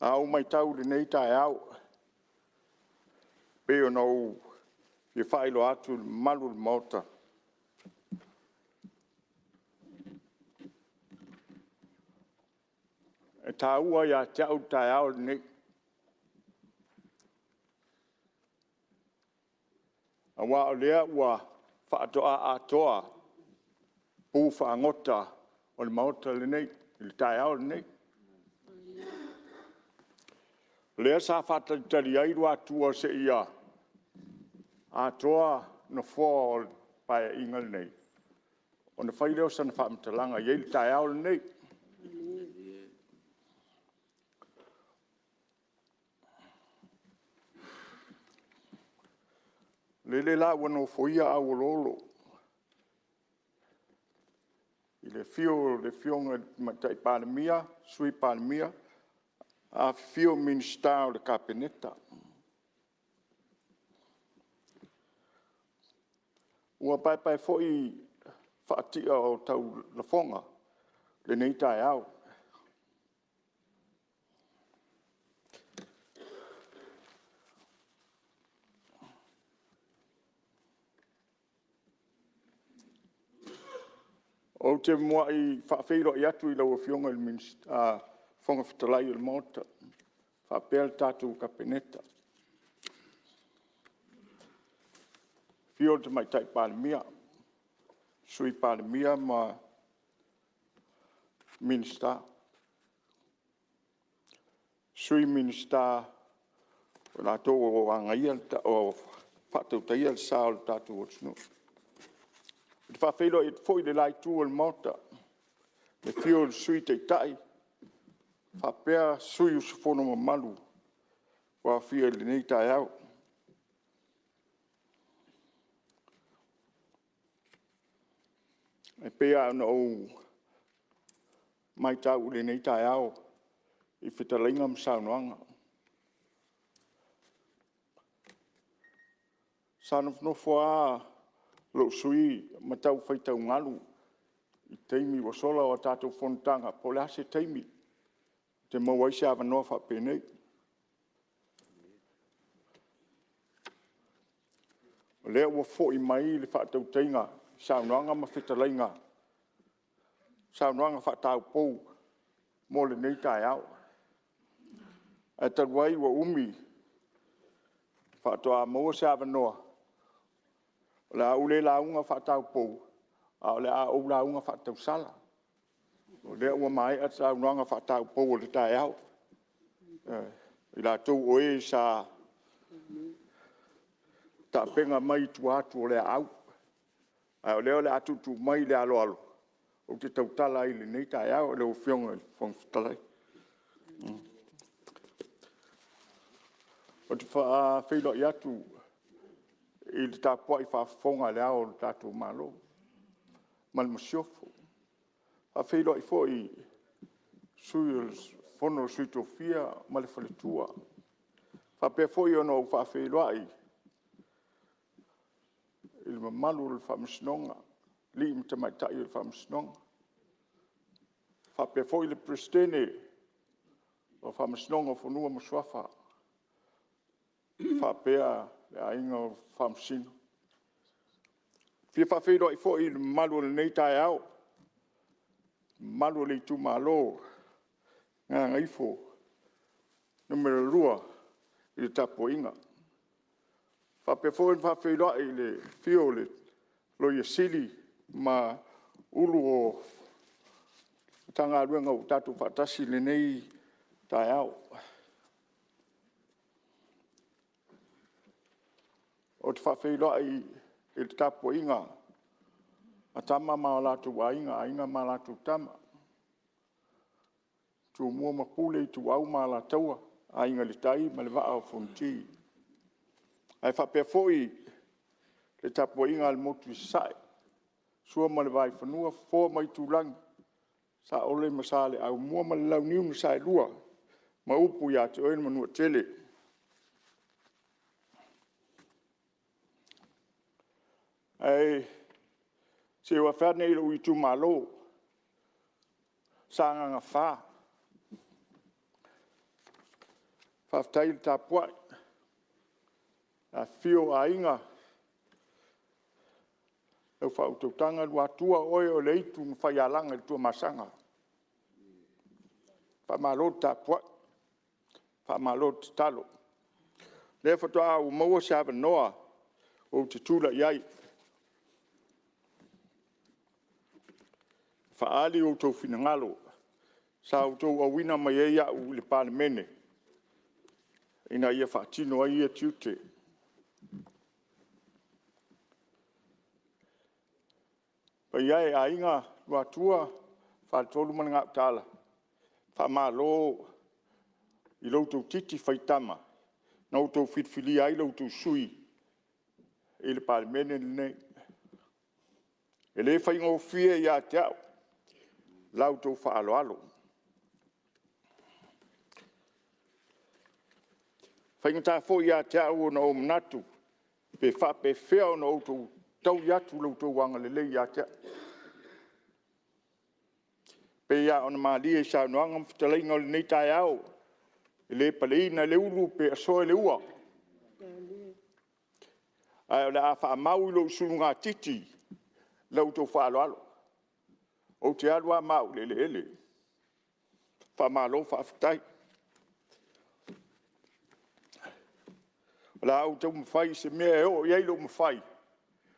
A ou matau i lenei taeao e pei ona ou fia faailoa atu i le mamalu o le Maota, e taua ia te au le taeao lenei, aua o lea ua faatoa atoa pu fagota o le Maota lenei i le taeao lenei. O lea sa faatalitali ai Luatua seia atoa Nofoa o le Paeaiga lenei, ona fai lea o sana faamatalaga e i ai le taeao lenei. Lele la ua nofoia auoloolo i le afio o le Afioga i le Tamaitai Palemia, Sui Palemia, afifio Minisita o le Kapeneta. Ua paepae foi faatia o taulafoga lenei taeao. Ou te muai faafeiloai atu i lau Afioga i le Fofoga Fetalai o le Maota faapea le tatou Kapeneta. Afio le Tamaitai Palemia, Sui Palemia ma Minisita, Sui Minisita o i latou o faatautaia le sa o le tatou atunuu. Ou te faafeiloai atu foi i le la Itu o le Maota, i le afio o le Sui Taitai faapea sui usufono mamalu ua aofia i lenei taeao. E pei lava ona ou matau i lenei taeao i fetalaiga ma saunoaga. Sa nofonofo lava lou sui usufono ma tau faitau galu i taimi ua sola o a tatou fonotaga, po o le a se taimi ou te maua ai se avanoa faapenei. O lea ua foi mai le faatautaiga i saunoaga ma fetalaiga, saunoaga faataupou mo lenei taeao. Ae talu ai ua umi faatoa maua se avanoa. O le a ou le lauga faataupou, ae o le a ou lauga faatausala. O lea ua maea saunoaga faataupou o le taeao, i latou o e sa tapena mai i tua atu o le aau, a o lea o le a tuutuu mai i le aloalo ou te tautala ai i lenei taeao lau Afioga i le Fofoga Fetalai. Ou te faafeiloai atu i le tapuai faafofoga a Le Ao o le tatou Malo ma le Masiofo. E faafeiloai foi i le Sui o le Fono a Sui Tofia ma le Faletua. E faapea foi ona ou faafeiloai i le mamalu o le Faamasinoga, alii ma tamaitai o le Faamasinoga, faapea foi le Peresetene o le Faamasinoga o Fanua ma Suafa faapea le aiga Faamasino. E fia faafeiloai foi i le mamalu o lenei taeao, le mamalu o le itumalo o Gagaifo Nu.2 i le tapuaiga. E faapea foi ona faafeiloai i le afio o le Loia Sili ma Ofisa Sili o Matagaluega ua tatou faatasi i lenei taeao. Ou te faafeiloai i le tapuaiga a Tama ma o latou Aiga, Aiga ma latou Tama, Tumua ma Pule, Ituau ma Alataua, Aiga i le Tai ma le Vaa o Fonoti. Ae faapea foi le tapuaiga a le motu i Sasae, Sua ma le Vaifanua, Fofo ma Aitulagi, Saole ma Saleaaumua ma le Launiu na Saelua ma upu ia te oe le Manuatele. Ae se i ou afe ane i lou itumalo o Sagaga 4, faafetai le tapuai, afifio o Aiga, lau faautautaga Luatua, o oe o le aitu na faialaga i le Tuamasaga. Faamalo le tapuai, faamalo tatalo. O lea faatoa ou maua se avanoa ou te tulai ai e faaali outou finagalo sa outou auina mai ai au i le Palemene ina ia faatino ai ia tiute. Le paia e o Aiga, Luatua, Faletolu ma le Gautaala, faamalo i lo outou titi faitama na outou filifilia ai la outou sui usufono i le Palemene lenei. E le faigofie ia te au la outou faaaloalo. E faigata foi ia te au ona ou manatu pe faapefea ona outou taui atu lo outou agalelei ia te au. E pei lava ona malie i saunoaga ma fetalaiga o lenei taeao, e le paleina e le ulu pe asoa e le ua, ae o le a faamau i lou sulugatiti la outou faaaloalo. Ou te alu lava ma au i le eleele, faamalo faafetai. O le a ou taumafai i se mea e oo i ai lou mafai,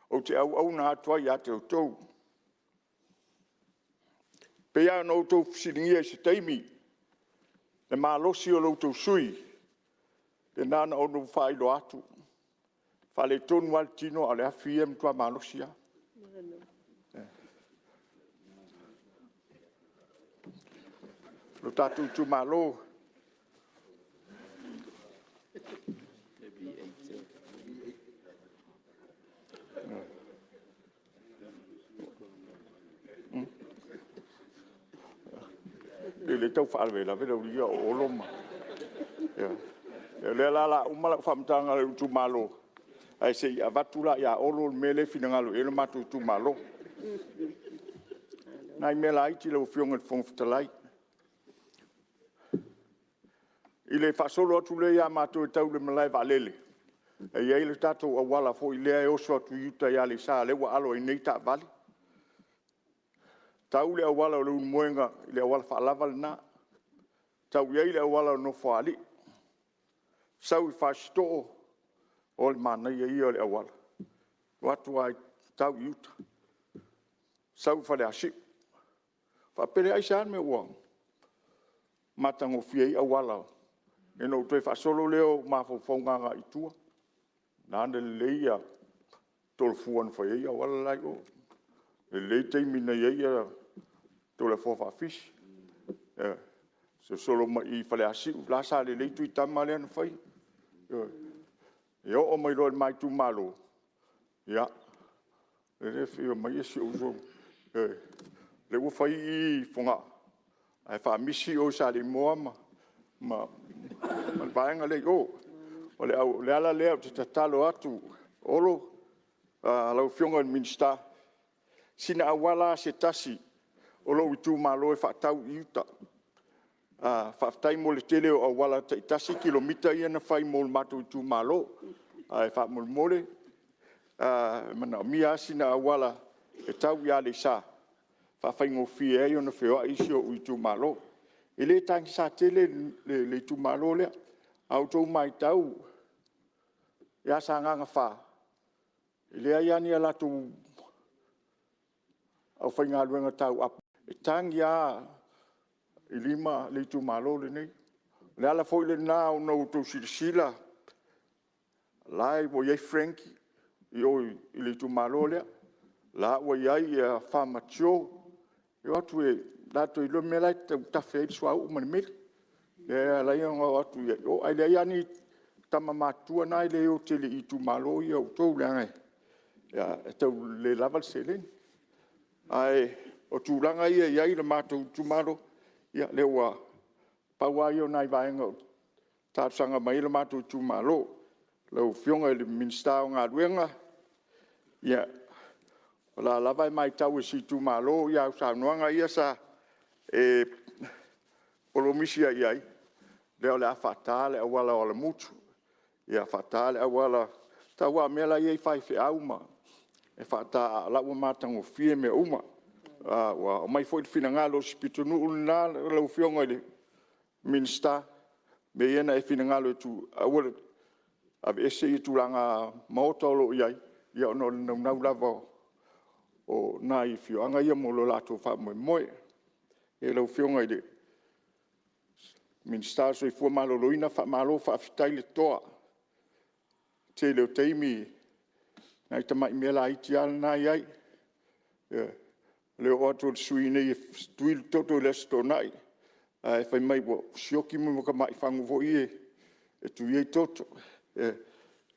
ou te auauna atu ai ia te outou. E pei lava ona outou fesiligia i se taimi le malosi o lo outou sui usufono, ia na ona ou faailoa atu, e faaletonu lava le tino a o le afi ia e matua malosi lava. Lo tatou itumalo, e pei o lea e tau faalavelave le aualii ia o Olo ma… Ioe. O lea la o le a uma lau faamatalaga i lou itumalo, ae se i avatu la ia Olo le mea lea e finagalo i ai lo matou itumalo. O nai mea laiti lau Afioga i le Fofoga Fetalai. I le faasolo atu lea ia matou e tau i le malae vaalele, e i ai le tatou auala foi lea e oso atu i uta i Aleisa lea ua alo ai nei taavale, tau le auala o Leulumoega i le auala faalava lena, tau i ai le auala o Nofoalii, sau i Fasitoo, o le manaia ia o le auala. O atu lava e tau i uta, sau i Faleasiu. Ou faapea lea aisea le mea ua matagofie ai auala. Ia ona ou toe faasolo lea o ou mafaufauga agai i tua, la na lelei ia Tolofua na fai ai auala la e i o. E lelei taimi na i ai Toleafoa Faafisi, ioe, sosolo mai i i Faleasiu, la sa lelei Tuitama lea na faia. Ioe, e oo mai loa i le ma itumalo, ia lea e afio mai si ou uso, ioe, lea ua fai i i Fogaa, ae faamisi o i Saleimoa ma le vaega lea i o. O le ala lea ou te tatalo atu Olo, lau afioga i le Minisita, sina auala lava se tasi o lou itumalo e faatau i uta. Faafetai mo le tele o auala tai 1 kilomita ia na fai mo le matou itumalo. Ae faamolemole, e manaomia lava sina auala e tau i Aleisa e faafaigofie ai ona feoai si ou itumalo. E le tagisa tele le itumalo lea. A outou matau ia Sagaga 4, e leai lava ni a latou aufaigaluega tauapu, e tagi lava i lima le itumalo lenei. O le ala foi lena ua outou silasila o la ua i ai Frankie i o i le itumalo lea, o la ua i ai Farmer Joe, e o atu latou te iloa le mea la e tafe ai le suauu ma le meli. O lea e ala ai ona o atu ai i o, ae leai lava ni tama matutua na e le o tele i itumalo ia o outou leaga e tau le lava le seleni. Ae o tulaga ia e i ai le matou itumalo, ia lea ua pau lava ia o nai vaega ua talosaga mai ai le matou itumalo. Lau Afioga i le Minisita o Galuega, ia o la lava e matau e si itumalo au saunoaga ia sa e polomisi i ai, lea o le a faata le auala o Alamutu, ia faata le auala, tau lava o mea la e i ai faifeau e faata, a o la ua matagofie mea uma. Ua aumai foi le finagalo o si pitonuu lena lau Afioga i le Minisita, mea ia na e finagalo e aua le aveese ia tulaga maota o lo o i ai, ia ona o le naunau lava o nai afioaga ia mo le latou faamoemoe. Ia lau Afioga i le Minisita o le Soifua Maloloina, faamalo faafetai le toa. O le tele o taimi, nai tamai mea laiti lava na e i ai. Ioe, o le oo atu o le sui usufono nei e tui le toto i le Aso Toonai, ae fai mai ua sioki tamai fagu foi ia e tui ai toto.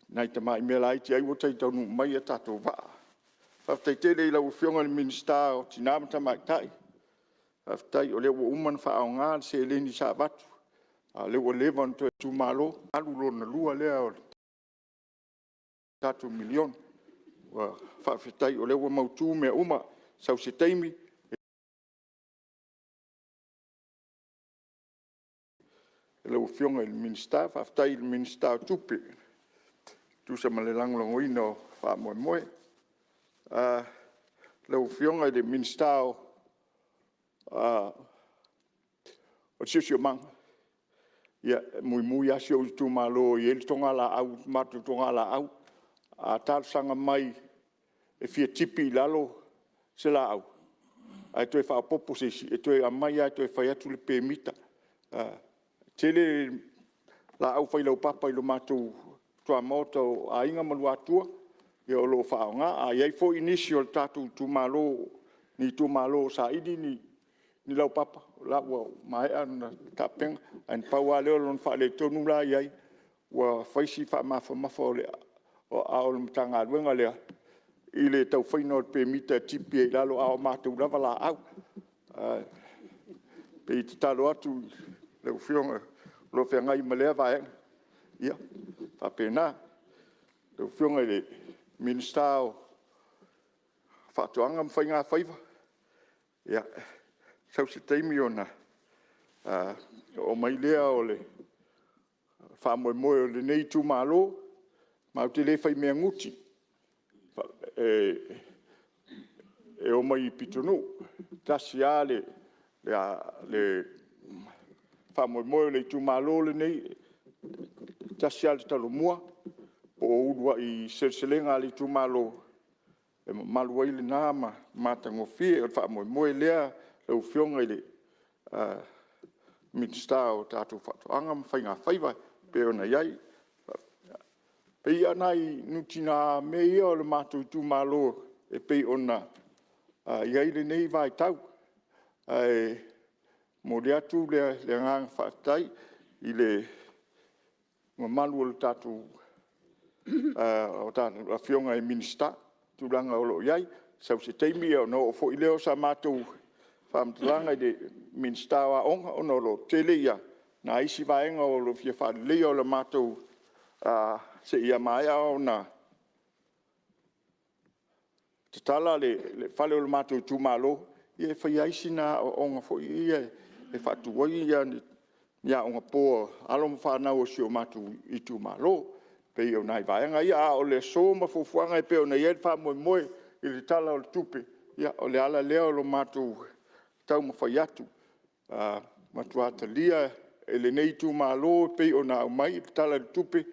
Nai tamai mea laiti ai ua tai taunuu mai ia tatou vaa. Faafetai tele i lau Afioga i le Minisita o Tina ma Tamaitai, faafetai o lea ua uma ona faaaoga le seleni sa avatu, a o lea ua leva ona toe itumalo, alu lona lua lea o le tatou miliona. Ua faafetai o lea ua mautu mea uma, sau se taimi lau Afioga i le Minisita. Faafetai i le Minisita o Tupe e tusa ma le lagolagoina o faamoemoe. Lau Afioga i le Minisita o le Siosiomaga, ia e muimui lava si ou itumalo e i ai le matou togalaau. A talosaga mai e fia tipi i lalo se laau, ae toe faaopoopo se isi, e toe aumai lava e toe fai atu le pemita. E tele laau failaupapa i lo matou tuamaota o Aiga ma Luatua, ia o lo o faaaoga. A i ai foi nisi o le tatou itumalo ni itumalo o saili ni laupapa, o la ua maea ona tapena. Ae na pau lava lea o lona faaletonu la e i ai, ua fai si faamafamafa o aao o le Matagaluega lea i le tau faiga o le pemita e tipi ai i lalo, a o matou lava laau. Ae pei e tatalo atu i lau Afioga o lo o feagai ma lea vaega, ia e faapena. Lau Afioga i le Minisita o Faatoaga ma Faigafaiva, ia, sau se taimi ona oo mai lea o le faamoemoe o lenei itumalo, matou te le faimea nuti, e omai i pitonuu. E tasi lava le faamoemoe o le itumalo lenei, e tasi lava le talomua po o uluai seleselega a le itumalo. E mamalu ai lena ma matagofie. O le faamoemoe lea lau Afioga i le Minisita o tatou Faatoaga ma Faigafaiva e pei ona i ai. E pei o nai nutigamea ia o le matou itumalo e pei ona i ai lenei vaitau. Ae momoli atu le agaga faafetai i le mamalu o afioga i Minisita i tulaga o lo o i ai. Sau se taimi ona oo foi lea o se matou faamatalaga i le Minisita o Aoga, ona o lo o tele nai isi vaega o lo o fia faaleleia o le matou... seia maea ona tatala le fale o le matou itumalo, ia e fai ai sina aoaoga foi lea e faatu ai ni aoga po a alo ma fanau a si o matou itumalo. E pei o nai vaega ia, a o le aso ma fuafuaga e pei ona i ai le faamoemoe i le Tala o le Tupe, ia o le ala lea o le matou taumafai atu. E matua talia e lenei itumalo e pei ona aumai le Tala o le Tupe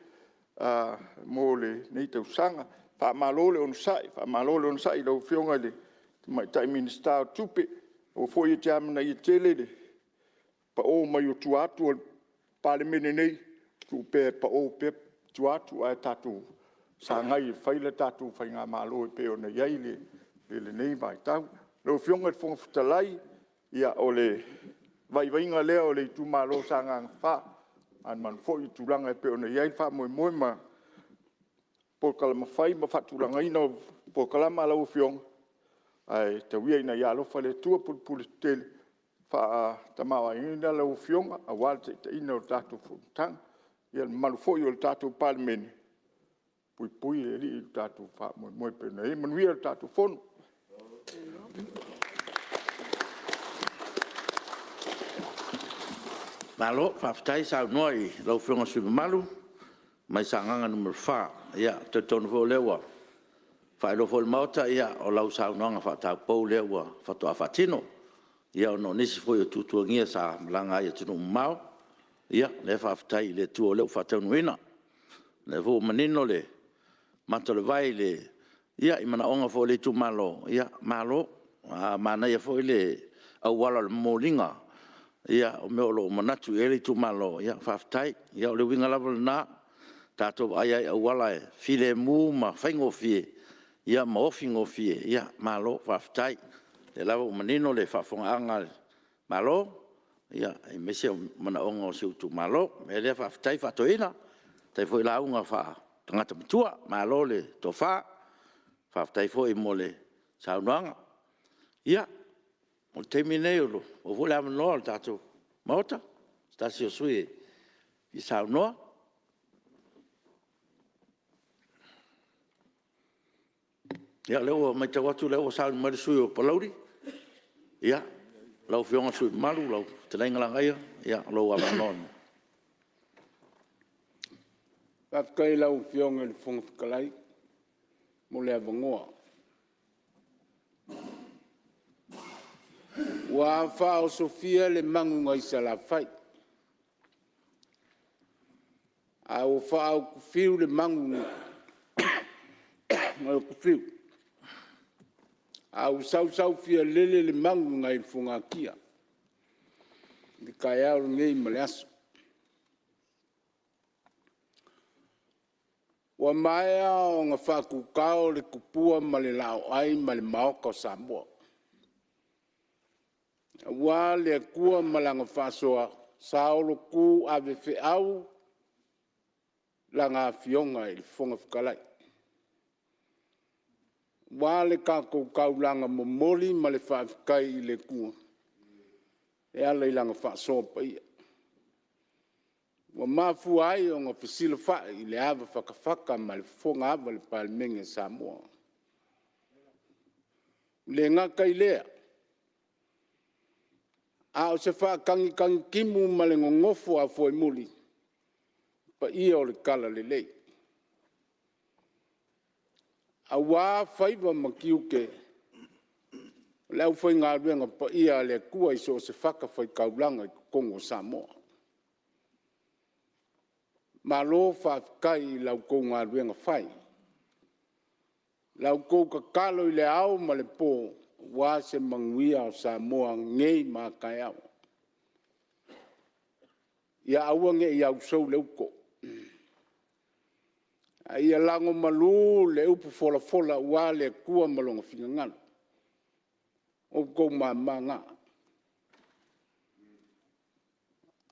mo lenei tausaga. Faamalo le onosai, faamalo le onosai i lau Afioga i le Tamaitai Minisita o Tupe, aua foi e te amanaia tele le pao mai o tua atu o le Palemene nei, tuu pea e pao pea tua atu ae tatou sagai e fai le tatou faigamalo e pei ona i ai lenei vaitau. Lau Afioga i le Fofoga Fetalai, ia o le vaivaiga lea o le itumalo o Sagaga 4, manumanu foi i tulaga e pei ona i ai le faamoemoe ma polokalame fai ma faatulagaina o polokalame a lau Afioga, ae tau ia ina ia alofa le Atua pulepuletetele faatamaoaigaina lau Afioga aua le taitaiina o le tatou Fonotaga. Ia le mamalu foi o le tatou Palemene, puipui le Alii i lo tatou faamoemoe e pei ona i ai. Manuia le tatou Fono. Malo faafetai saunoa i lau Afioga i le sui usufono mamalu mai Sagaga 4. E talitonu foi o lea ua faailoa foi i le Maota, o lau saunoaga faataupou lea faatoa faatino, ona o nisi foi o tuatuagia sa malaga ai i atunuu mamao. O lea faafetai i le Atua o lea ua faataunuuina. O lea foi ua manino le mata o le vai i manaoga foi o le itumalo, malo. Ua manaia foi le auala o le momoliga o mea o lo o manatu i ai le itumalo, faafetai. Ia o le uiga lava lena, tatou vaai lava i auala e filemu ma faigofie ma ofi gofie, malo faafetai. O lea lava ua manino le faafofogaaga a le Malo, aemaise o manaoga o si ou itumalo. O le mea lea faafetai faatoeaina, faafetai foi lauga faatagata matua, malo le tofa, faafetai foi mo le saunoaga. Ia, o le taimi lenei ua maua foi le avanoa o le tatou Maota i se tasi o sui usufono e fia saunoa. Ia o lea ua matau atu o lea ua sauni mai le sui usufono mo Palauli. Ia, lau Afioga i le sui usufono mamalu lau fetalaiga Lagaaia, o lou avanoa lenei. Faafetai i lau Afioga i le Fofoga Fetalai mo le avanoa. Ua faaosofia le manu nai Salafai, a ua faautufiu le manu nai Utufiu, a ua sausaufialele le manu nai le fogatia i le taeao lenei ma le aso. Ua maea ona faatutao le tupua ma le laoai ma le maota o Samoa, aua le Atua ma Lana faasoa saolotu avefeau Lana Afioga i le Fofoga Fetalai, aua le tatou taulaga momoli ma le faafetai i le Atua e ala i Lana faasoa paia ua mafua ai ona fesilafai i le ava fatafata ma le fofoga ava i le Palemene o Samoa. E le gata i lea, a o se faatagitagitimu ma le nonofo a foemuli i paia o le talalelei, aua faiva ma tiute o le aufaigaluega paia a le Atua i so o se fatafaitaulaga i totonu o Samoa. Malo faafetai i la outou galuega fai. La outou tatalo i le ao ma le po aua se manuia o Samoa nei ma a taeao. Ia aua ne i ausou le uto, a ia lagomalu le upu folafola aua le Atua ma Lona finagalo. O outou mama na.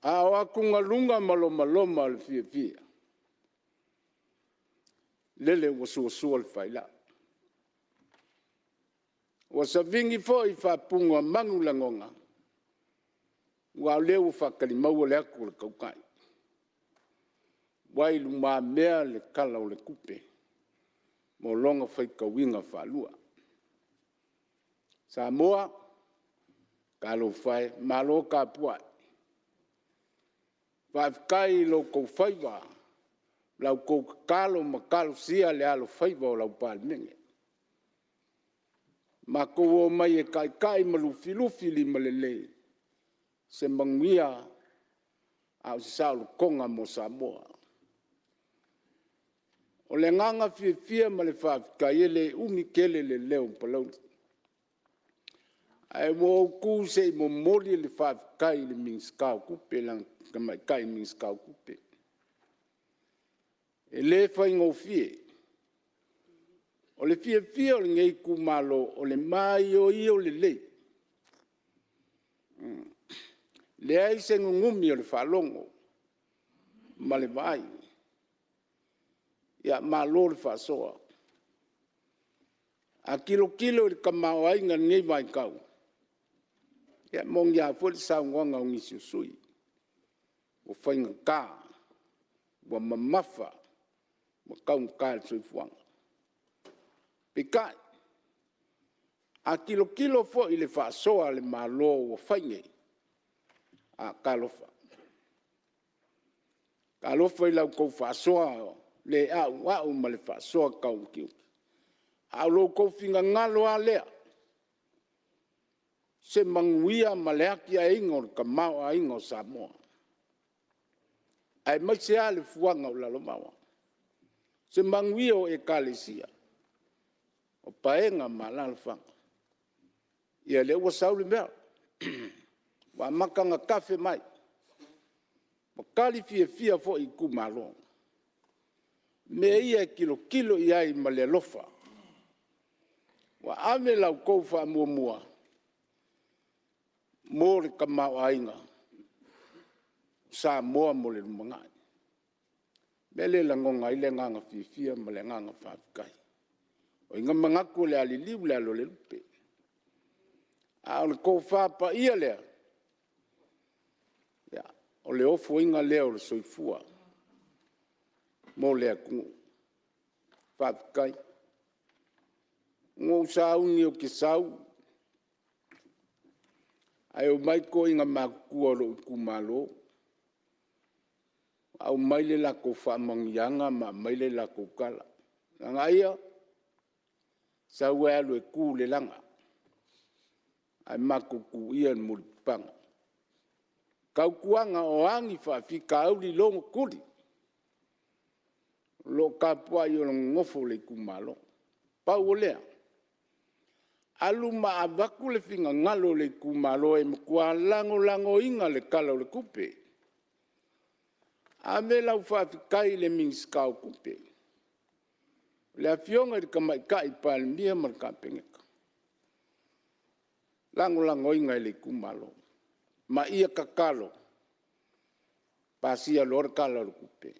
A o atugaluga ma lomaloma o le fiafia, lele ua suasua le failai, ua savini foi faapunaomanu lagona, aua o lea ua faatalimaua le atu a le tautai, ua i lumamea le Tala o le Tupe mo lona faitauina faalua. Samoa, talofa e, malo tapuai, faafetai i o outou faiva, la outou tatalo ma talosia le alofaiva o lau Palemene. Matou omai e taitai ma lufilufi limalelei se manuia a o se saolotoga mo Samoa. O le agaga fiafia ma le faafetai, e le umi tele le leo o Palauli, ae ua ou tu se i momoli le faafetai i le Minisita o Tupe, le Tamaitai Minisita o Tupe. E le faigofie. O le fiafia o lenei itumalo, o le maioio lelei, leai se nunumi o le faalogo ma le vaai. Ia malo le faasoa. A tilotilo i le tamaoaiga i lenei vaitau, ia e moni lava foi le saunoaga a nisi o sui usufono, ua faigata, ua mamafa, ua taugata le soifuaga. Peitai, a tilotilo foi i le faasoa a le Malo ua fai nei, a, talofa. Talofa i la outou faasoa le auau ma le faasoa tautiutiuti, a o lo outou finagalo lava lea, se manuia ma le atiaeina o le tamaoaiga o Samoa, aemaise lava le fuaga o lalovaoa, se manuia o Ekalesia, o paega ma alaalafaga. Ia lea ua sau le mea, ua amata ona tafe mai, ua tali fiafia foi itumalo. O mea ia e tilotilo i ai ma le alofa, ua ave la outou faamuamua mo le tamaoaiga o Samoa mo le lumanai. O le mea lea e lagona ai le agaga fiafia ma le agaga faafetai. O ai na manatu o le a liliu le alo o le lupe, a o le tofa paia lea, ia, o le ofoina lea o le soifua mo le atunuu. Faafetai. Na ou sauni ou te sau, ae omai toeaiina matutua o lou itumalo aumai le latou faamanuiaga ma aumai le latou tala, “Lagaaia, sau e alu e tu i le laga ae matou tuia le mulipapaga. Tautuana, o a ni faafitauli logotuli, o lo o tapuai ma nonofo le itumalo.” Pau o lea, alu ma avatu le finagalo o le itumalo e matua lagolagoina le Tala o le Tupe. Ave lau faafetai i le Minisita o Tupe, le Afioga i le Tamaitai Palemia ma le Kapeneta, lagolagoina e le itumalo. Ma ia tatalo, pasia loa le Tala o le Tupe,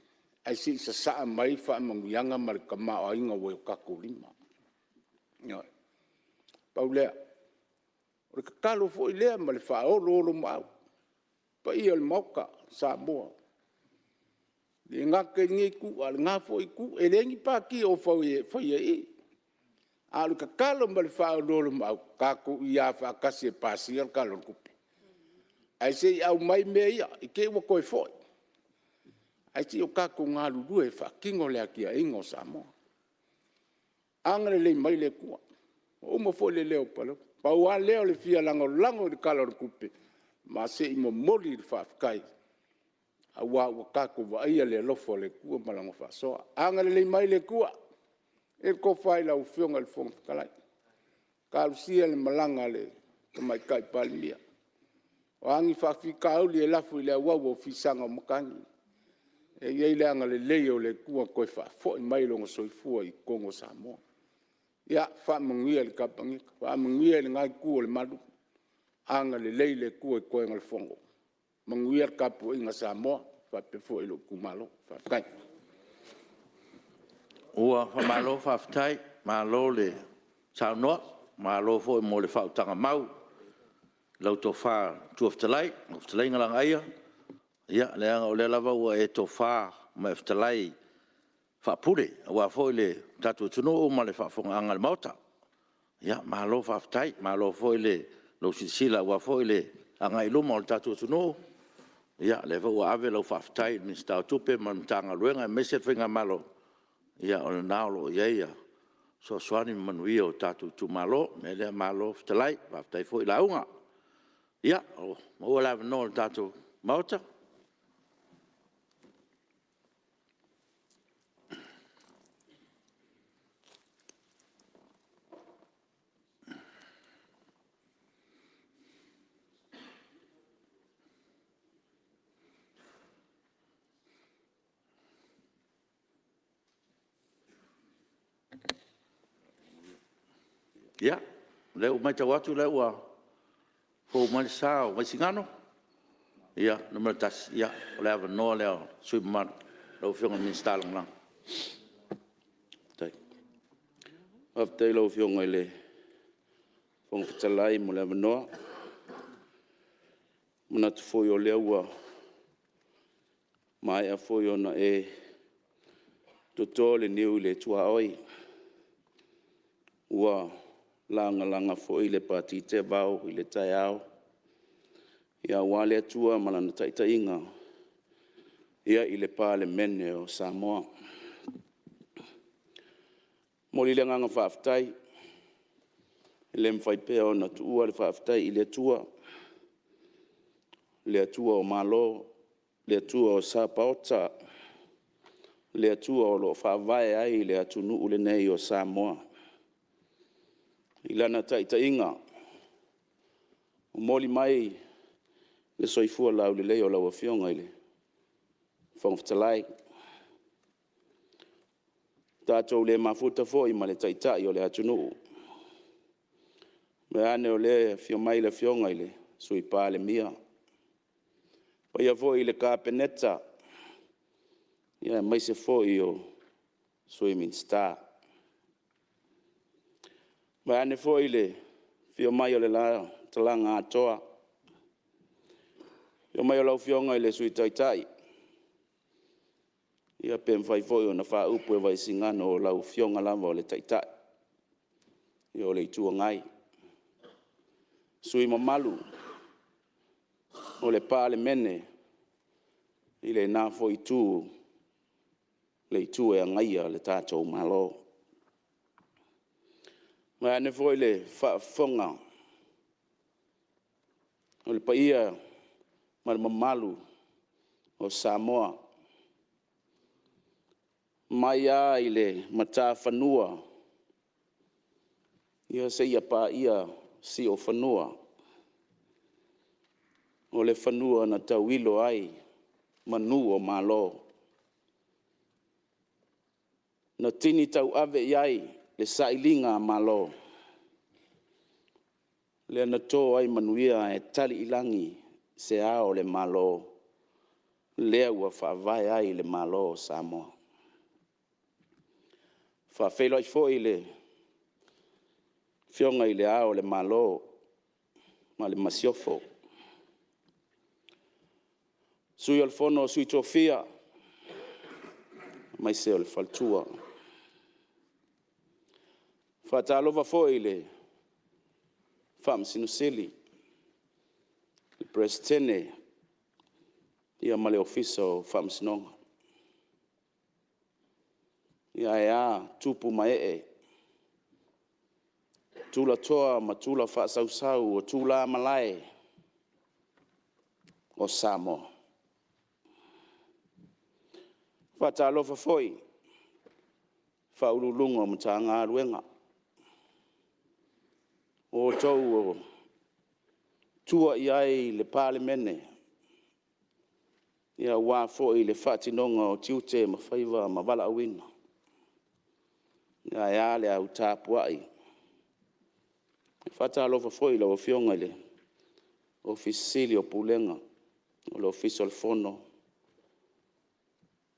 ae se i sasaa mai faamanuiaga ma le tamaoaiga ua i tatou lima. Ioe. Pau lea. O le tatalo foi lea ma le faaoloolomaau i le paia o le Maota o Samoa, e le gata i lenei itu a o lena foi itu. E leai ni pati o faia i i, a o le tatalo ma le faaoloolomaau, tatou iā faatasi e pasia le Tala o le Tupe, ae se i aumai mea ia i te'i ua toe foi, ae se i o tatou galulue e faatino le atiaeina o Samoa. Agalelei mai le Atua. Ua uma foi le leo o Palauli. Pau lava lea o le fia lagolago i le Tala o le Tupe, ma se i momoli le faafetai, aua ua tatou vaaia le alofa o le Atua ma Lana faasoa. Agalelei mai le Atua. I ai le tofa i lau Afioga i le Fofoga Fetalai, talosia le malaga a le Tamaitai Palemia. O a ni faafitauli e lafo i le auau o fisaga o matagi, ia i ai le agalelei o le Atua toe faafoi mai lona soifua i totonu o Samoa. Ia faamanuia i le Kapeneta, faamanuia i lena Itu o le Malu, agalelei le Atua i toega o le Fono, manuia le tapuaiga a Samoa faapea foi lou itumalo. Faafetai. Ua faamalo faafetai, malo le saunoa, malo foi mo le faautaga mau i lau Tofa i le Matua Fetalai, lau Fetalaiga Lagaaia. Ia leaga o lea lava ua e tofa ma e fetalai faapule aua foi le tatou atunuu ma le faafofogaaga a le Maota. Malo faafetai, malo foi lou silasila aua foi le agai i luma o le tatou atunuu. Ia o lea foi ua ave lau faafetai i le Minisita o Tupe ma le Matagaluega aemaise le faigamalo, ia o lena o lo o i ai fesoasoani ma manuia o tatou itumalo. O le mea lea, malo fetalai, faafetai foi lauga. Ia, ua maua le avanoa o le tatou Maota. Ia, o lea ua matau atu o lea ua fou mai le sa o Vaisigano 1, ia o le avanoa lea o le sui usufono mamalu, lau Afioga i le Minisita Lagolago. Faafetai i lau Afioga i le Fofoga Fetalai mo le avanoa. E manatu foi o lea ua maea foi ona e toto le niu i le tuaoi, ua lagalaga foi le pati teevao i le taeao aua le Atua ma Lana taitaiga i le Palemene o Samoa. E momoli le agaga faafetai, e le mafai pea ona tuua le faafetai i le Atua, le Atua o Malo, le Atua o Sapaota, le Atua o lo o faavae ai le atunuu lenei o Samoa. I Lana taitaiga, momoli mai le soifua laulelei o lau Afioga i le Fofoga Fetalai. Ua tatou le mafuta foi ma le Taitai o le atunuu, vaeane o lea e afio mai le Afioga i le Sui Palemia. Le paia foi i le Kapeneta, aemaise foi o Sui Minisita. Vaeane foi le afio mai o le la talaga atoa, afio mai o lau Afioga i le Sui Taitai, ia pe mafai foi ona faaupu e Vaisigano o lau Afioga lava o le Taitai o le Itu Agai. Sui usufono mamalu o le Palemene i lena foi Itu, le Itu e agaia le tatou Malo. Vaeane foi le faafofoga o le paia ma le mamalu o Samoa, mai lava i le matafanua seia paia siuofanua. O le fanua na tauilo ai manu o Malo, na tini tauave i ai le sailiga a Malo, lea na to ai manuia ae tali i lagi se Ao o le Malo, lea ua faavae ai le Malo o Samoa. E faafeiloai foi i le Afioga i Le Ao o le Malo ma le Masiofo, Sui o le Fono a Sui Tofia, aemaise o le faletua. E faatalofa foi i le Faamasino Sili, le Peresetene ma le Ofisa o Faamasinoga. Ia ae a tupu ma ee, tulatoa ma tula faasausau o tulamalae o Samoa. E faatalofa foi i Ofisa Sili o Pulega o Matagaluega, o outou o tua i ai le Palemene aua foi le faatinoga o tiute ma faiva ma valaauina. Ae a le au tapuai. E faatalofa foi i lau Afioga i le Ofisa Sili o Pulega o le Ofisa o le Fono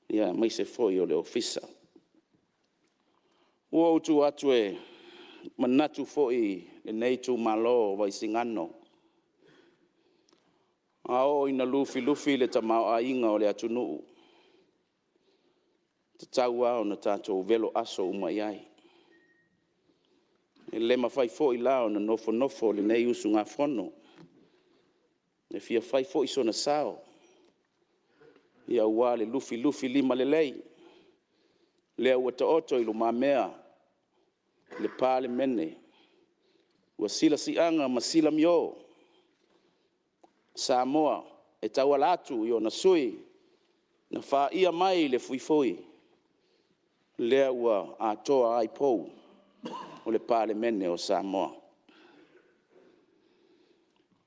aemaise foi o le Ofisa. Ua ou tu atu e manatu foi lenei itumalo o Vaisigano, a oo ina lufilufi le tamaoaiga o le atunuu, e tatau lava ona tatou velo aso uma i ai. E le mafai foi la ona nofonofo lenei usugafono, e fia fai foi sona sao aua le lufilufilima lelei lea ua taoto i lumamea o le Palemene, ua silasaaga ma silamio Samoa e tauala atu i ona sui usufono na faia mai le fuifui, lea ua atoa ai pou o le Palemene o Samoa.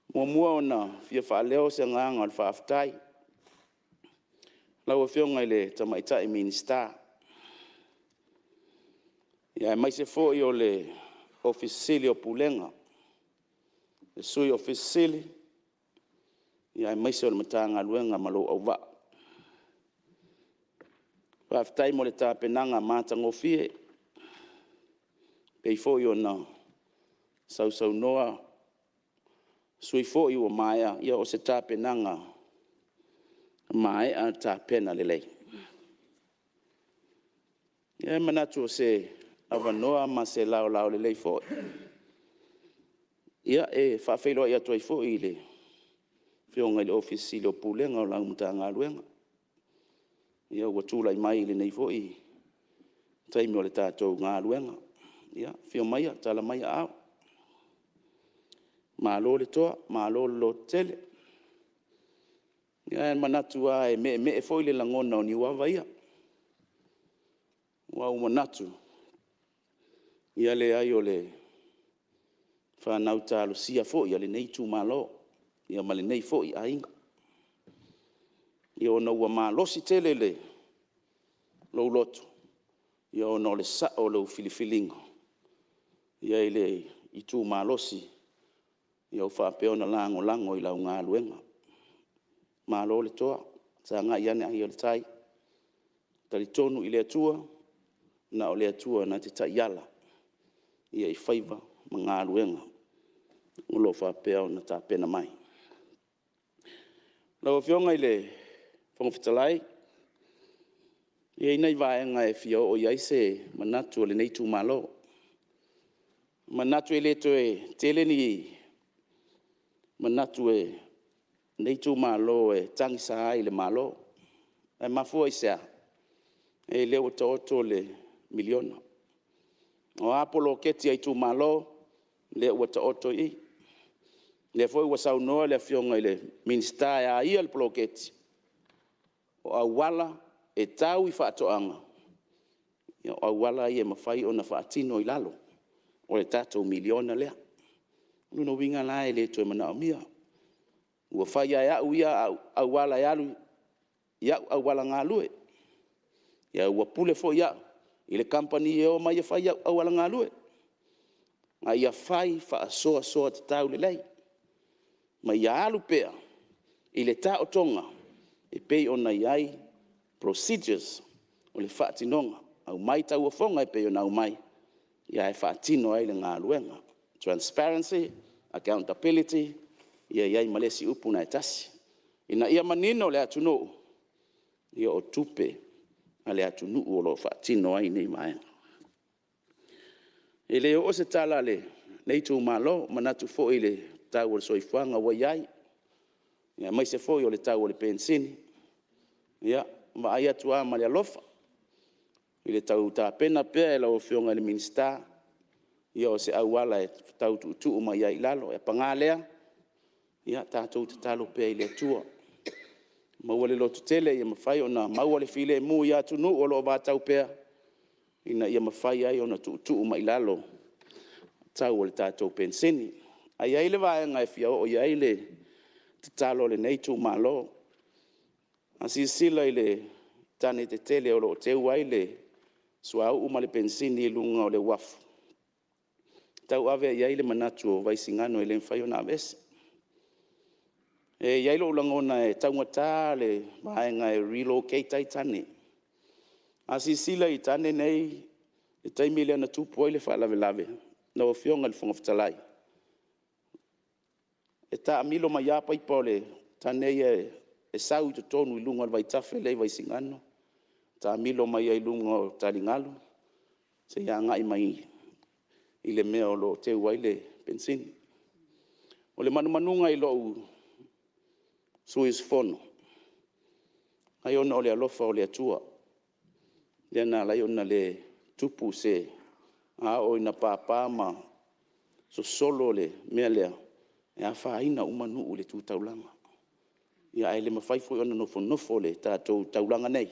E muamua ona fia faaleo se agaga o le faafetai i lau Afioga i le Tamaitai Minisita, aemaise foi o le Ofisa Sili o Pulega, le Sui Ofisa Sili aemaise o le Matagaluega ma lou auvaa. Faafetai mo le tapenaga matagofie e pei foi ona sausaunoa sui usufono foi ua maea, ia o se tapenaga maea tapena lelei. E manatu o se avanoa ma se laolao lelei foi e faafeiloai atu ai foi i le Afioga i le Ofisa Sili o Pulega o lau Matagaluega, ua tulai mai i lenei foi taimi o le tatou galuega. Ia, afio maia tala mai aao, malo le toa, malo le lototele. Ae manatu lava e meemee foi le lagona o Niuava ia, aua ua manatu, ia leai o le fanau talosia foi a lenei itumalo ma lenei foi aiga. Ia ona ua malosi tele lou loto, ona o le sao o lau filifiliga i le itu malosi ua faapea ona lagolago i lau galuega. Malo le toa, sagai ane ai o le tai. Talitonu i le Atua, na o le Atua na te taiala i faiva ma galuega o lo o faapea ona tapena mai. Lau Afioga i le Fofoga Fetalai, e i ai nai vaega e fia oo i ai se manatu o lenei itumalo. E manatu e le toe tele ni manatu o lenei itumalo e tagisa ai i le Malo. Ae mafua i se a? O lea ua taoto le miliona. O a poloketi a itumalo, o lea ua taoto i i. O lea foi ua saunoa le Afioga i le Minisita e a ia le poloketi, o auala e tau i faatoaga, o auala ia e mafai ona faatino i lalo o le tatou miliona lea. O lona uiga la e le toe manaomia. Ua fai lava e au ia au auala e alu i au auala galue. Ia ua pule foi au i le kamupani e omai e fai au auala galue. A ia fai faasoasoa tatau lelei, ma ia alu pea i le taotoga e pei ona i ai procedures o le faatinoga. Aumai tauofoga e pei ona aumai, ae faatino ai le galuega. Transparency, accountability, ia e i ai ma le isi upu na e tasi, ina ia manino le atunuu, ia o tupe a le atunuu o lo o faatino ai nei vaega. E le oo se tala a lenei itumalo, e manatu foi i le tau o le soifuaga ua i ai, aemaise foi o le tau o le penisini. Ia vaai atu lava ma le alofa i le tau tapena pea e lau Afioga i le Minisita o se auala e tau tuutuu mai ai i lalo. Ae paga lea, ia tatou tatalo pea i le Atua, maua le lototele ia mafai ona maua le filemu i atunuu o lo o vatau pea. ina ia mafai ai ona tuutuu mai i lalo tau o le tatou penisini. Ae e i ai le vaega e fia oo i ai le tatalo a lenei itumalo. A silasila i tane tetele o lo o teu ai le suauu ma le penisini i luga o le uafu, e tauave i ai le manatu o Vaisigano e le mafai ona aveese. E i ai lou lagona e taugata le vaega e relocate ai tane. A silasila i tane nei i le taimi lea na tupu ai le faalavelave, lau Afioga i le Fofoga Fetalai, e taamilo mai lava paipa o tane ia e sau i totonu i luga o le vaitafe lea i Vaisigano, taamilo mai ai i luga o taligalu, seia agai mai i le mea o lo o teu ai le penisini. O le manumanuga i lou sui usufono, ai ona o le alofa o le Atua lea na ala ai ona le tupu se... a oo ina papa ma sosolo le mea lea, e afaina uma nuu i le tu taulaga. Ia ae le mafai foi ona nofonofo le tatou taulaga nei,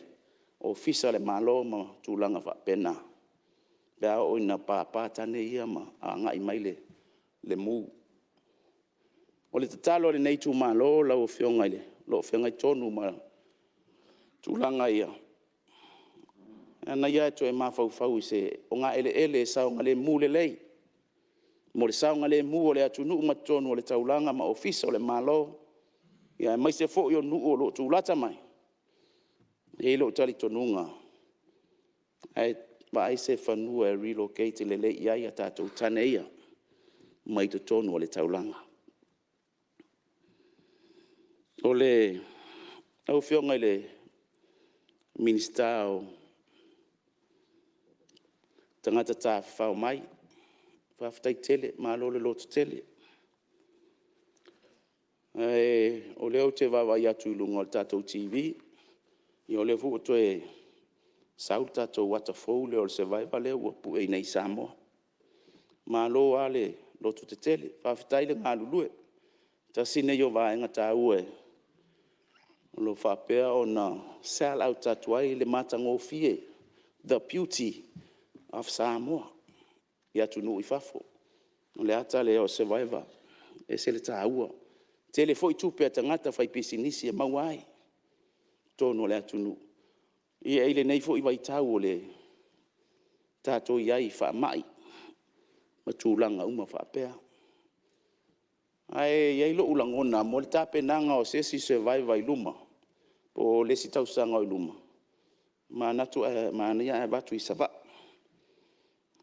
Ofisa o le Malo ma tulaga faapena, pe a oo ina papa tane ia ma agai mai le mu. O le tatalo a lenei itumalo lau Afioga o lo o feagai tonu ma tulaga ia, manaia ae toe mafaufau i se ogaeleele e saogalemu lelei mo le saogalemu o le atunuu ma totonu o le taulaga ma Ofisa o le Malo, ia aemaise foi o nuu o lo o tulata mai. E i ai lou talitonuga, vaai se fanua e relocate lelei i ai tatou tane ia mai totonu o le taulaga. Lau Afioga i le Minisita o Tagata Tafafao mai, faafetai tele, malo le lototele. Ae o lea ou te vaavaai atu i luga o le tatou TV, ia o lea foi ua toe sau le tatou ata fou lea o le Survivor lea ua pue iinei i Samoa. Malo lava le lototetele, faafetai le galulue. Tasi lenei o vaega taua o lo o faapea ona sell out atu ai le matagofie, the beauty of Samoa i atunuu i fafo. O le ata lea o le Survivor, e ese le taua. E tele foi tupe a tagata faipisinisi e maua ai i totonu o le atunuu. Ia i lenei foi vaitau ua tatou i ai i faamai ma tulaga uma faapea. Ae i ai lou lagona mo le tapenaga o se isi Survivor i luma po o le isi tausaga o i luma, manatu e manaia ae avatu i Savaii.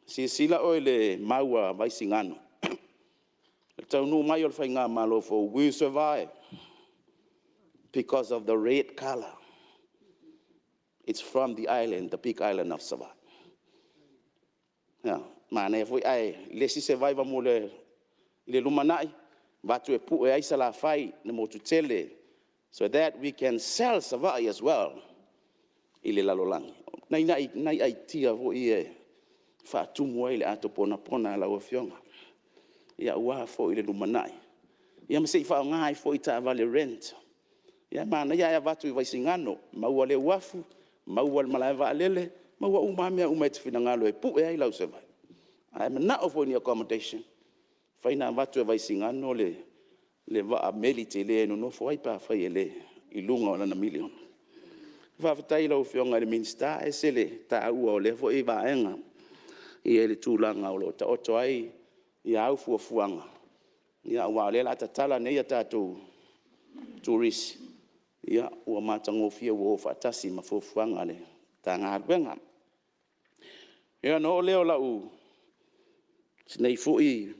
Silasila oe i le mau a Vaisigano, o le taunuu mai o le faigamalo fou, we will survive because of the red colour. It's from the island, the big island of Savaii. E manaia foi ae i le isi Survivor mo le lumanai, avatu e pue ai Salafai, le motu tele, so that we can sell Savaii as well i le lalolagi. O nai aitia foi ia e faatumu ai le ato ponapona a lau Afioga, ia aua foi le lumanai. Ia ma se i faaaoga ai foi taavale rent. Ia e manaia ae avatu i Vaisigano, maua le uafu, maua le malaevaalele, maua uma lava mea uma e te finagalo e pue ai lau Survivor. A e manao foi i ni accomodations, e mafai ona avatu e Vaisigano le vaa meli tele e nonofo ai pe afai i luga o lana miliona. Faafetai i lau Afioga i le Minisita, e ese le taua o lea foi vaega i le tulaga o lo o taoto ai au fuafuaga, aua o lea o le a tatala nei a tatou turisi, ia ua matagofie ua o faatasi ma fuafuaga a le Matagaluega. Ia ona oo lea o si nei foi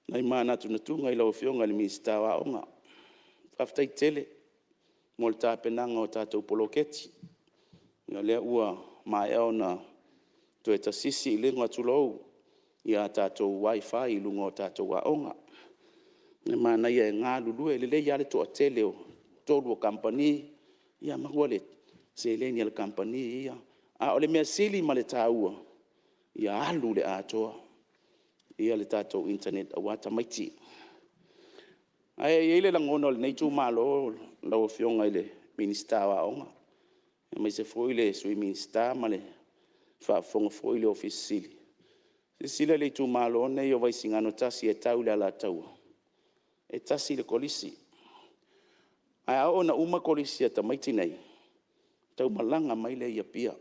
manatunatuga i lau Afioga i le Minisita o Aoga, faafetai tele mo le tapenaga o tatou poloketi. O lea ua maea ona toe tasisi i luga tulou, ia tatou WiFi i luga o tatou aoga. E manaia e galulue, e lelei lava le toatele o 3 o kamupani, ia maua le seleni a le kamupani ia. A o le mea sili ma le taua, ia alu i le atoa le tatou internet aua tamaiti. Ae i ai le lagona o lenei itumalo lau Afioga i le Minisita o Aoga, aemaise foi le Sui Minisita ma le... Faafofoga foi le Ofisa Sili, silasila i le itumalo lenei o Vaisigano 1 e tau i le Alataua, e tasi le Kolisi. Ae a oo ina uma Kolisi a tamaiti nei, ona taumalaga mai lea i Apia.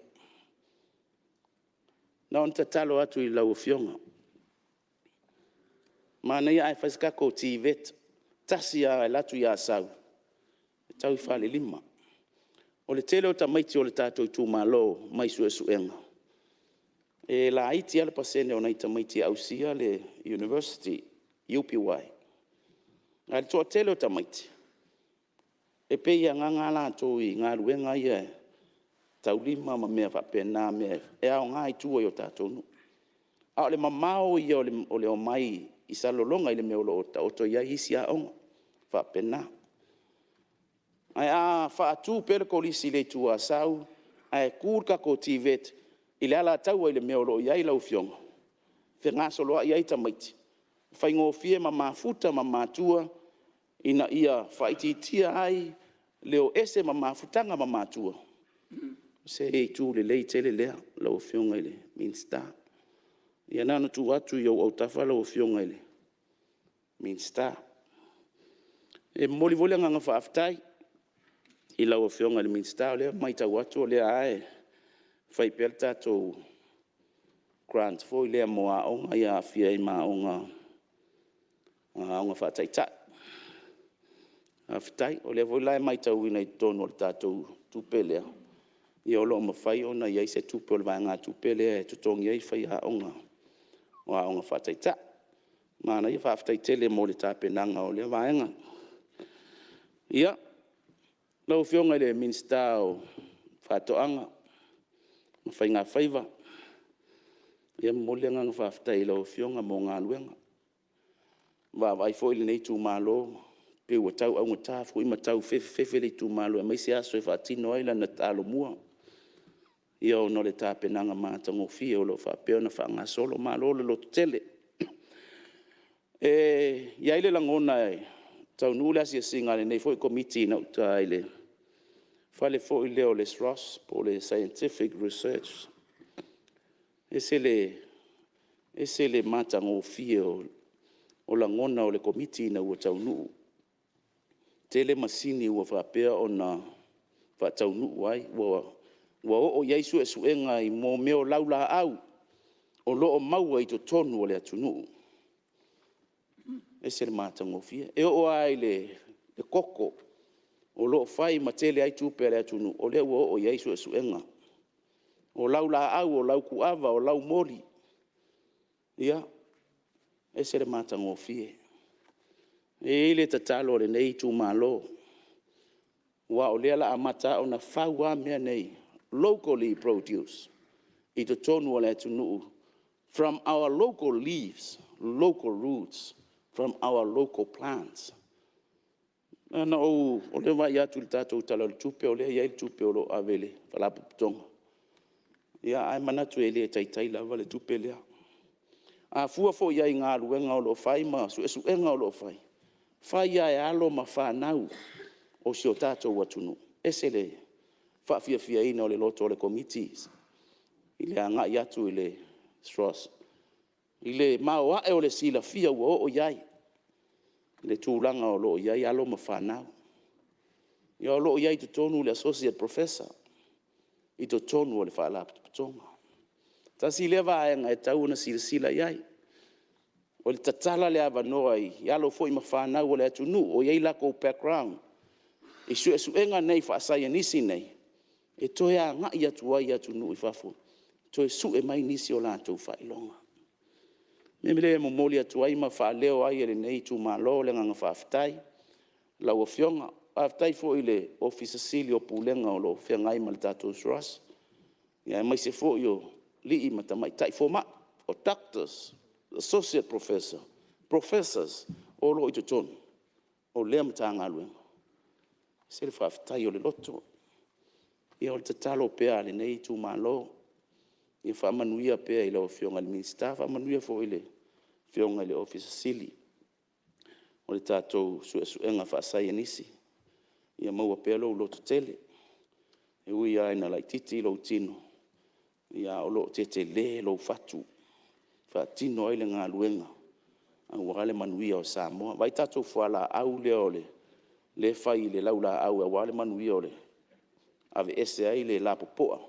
Na ona tatalo atu i lau Afioga, manaia ae fai se tatou TVET e tasi lava e alu atu i Asau e tau i Falelima. O le tele o tamaiti o le tatou itumalo mai suesuega, e laiti lava le pasene o nai tamaiti e ausia le University UPY. Ae o le toatele o tamaiti, e pei e agaga lava latou i galuega ia taulima ma mea faapena, mea e aoga i tua i o tatou nuu. Ae o le mamao ia o le omai i Salelologa i le mea o lo o taoto ai isi aoga faapena. Ae a faatu pea le Kolisi i le Itu Asau, ae tu le tatou TVET i le Alataua i le mea o lo o i ai lau Afioga, fegasoloai ai tamaiti, faigofie ma mafuta ma matua ina ia faaitiitia ai le o ese ma mafutaga ma matua, o se itu lelei tele lea lau Afioga i le Minisita. Ia na ona tuu atu i ou autafa lau Afioga i le Minisita. E momoli foi le agaga faafetai i lau Afioga i le Minisita, o lea e matau atu o lea lava e fai pea le tatou grant foi lea mo aoga ia e aafia ai ma aoga faataitai. Faafetai. O lea foi la e matauina i totonu o le tatou tupe lea, ia o lo o mafai ona i ai se tupe o le vaegatupe lea e totogi ai faiaoga o aoga faataitai. Manaia, faafetai tele mo le tapenaga o lea vaega. Ia, lau Afioga i le Minisita o Faatoaga ma Faigafaiva, e momoli le agaga faafetai i lau Afioga mo galuega. Ua vaavaai foi lenei itumalo pei ua tau augata foi ma tau fefefefe le itumalo e aumai se aso e faatino ai lana Talomua, ia ona o le tapenaga matagofie o lo o faapea ona faagasolo. Malo le lototele. E i ai le lagona e taunuu le asiasiga a lenei foi Komiti i gauta i le fale foi lea o le SROS po o le Scientific Research. E ese le matagofie o lagona o le Komiti ina ua taunuu, tele masini ua faapea ona faataunuu ai, ua oo i ai suesuega i mea o laulaau o lo o maua i totonu o le atunuu. E ese le matagofie. E oo lava i le koko o lo o fai ma tele ai tupe a le atunuu, o lea ua oo i ai suesuega. O laulaau o laukuava, o laumoli, ia, e ese le matagofie. E i ai le tatalo a lenei itumalo, aua o lea o le a amata ona fau lava mea nei, locally produce i totonu o le atunuu, from our local leaves, local roots, from our local plants. O lea e vaai atu i le tatou Tala o le Tupe o lea e i ai le tupe o lo o ave i le Faalapotopotoga, ae manatu e le taitai lava le tupe lea. A fua foi i ai i galuega o lo o fai ma suesuega o lo o fai, e fai lava e alo ma fanau o si o tatou atunuu, e ese le faafiafiaina o le loto o le Komiti i le agai atu i le SROS i le maoae o le silafia ua oo i ai le tulaga o lo o i ai alo ma fanau. Ia o lo o i ai i totonu le Asosi Professor i totonu o le Faalapotopotoga. Tasi lea vaega e tatau ona silasila i ai, o le tatala o avanoa i alo foi ma fanau a le atunuu o i ai o latou background i suesuega nei faasaienisi nei, e toe agai atu ai i atunuu i fafo e toe sue mai nisi o latou faailoga. O le mea lea e momoli atu ai ma faaleo ai e lenei itumalo le agaga faafetai i lau Afioga. Faafetai foi i le Ofisa Sili o Pulega o lo o feagai ma le tatou SROS, aemaise foi o alii ma tamaitai fomai, o Doctors, Asosi Professor, Professors o lo o i totonu o lea Matagaluega. E ese le faafetai o le loto. Ia o le tatalo pea a lenei itumalo, ia faamanuia pea i lau Afioga i le Minisita, faamanuia foi i le Afioga i le Ofisa Sili o le tatou Suesuega Faasaienisi, ia maua pea lou lototele. E ui lava ina laitiiti lou tino, Ae o lo o tetele lou fatu e faatino ai le galuega aua le manuia o Samoa. Vaai le tatou fualaau lea e fai i le laulaau aua le manuia o le aveese ai le lapopoa.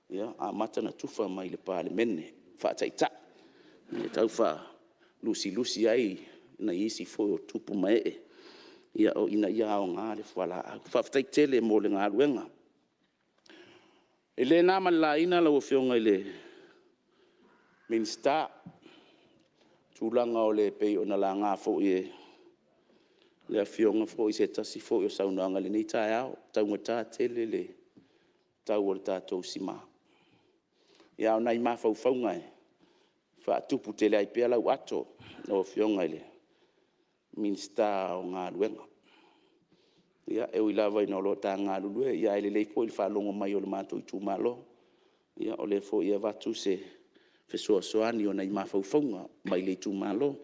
Ia, amata ona tufa mai i le Palemene, faataitai, e tau faalusilusi ai nai isi foi o tupu ma ee ina ia aoga le fualaau. Faafetai tele mo le galuega. E le na ma le laina lau Afioga i le Minisita tulaga e pei ona laga foi e le Afioga foi i se tasi foi o saunoaga i lenei taeao, ua taugata tele le tau o le tatou sima. Ia a o nai mafaufauga e faatuputele ai pea lau ato lau Afioga i le Minisita o Galuega. Ia, e ui lava ina o lo o ta galulue, ae lelei foi le faalogo mai o le matou itumalo. Ia o lea foi e avatu se fesoasoani o nai mafaufauga mai le itumalo.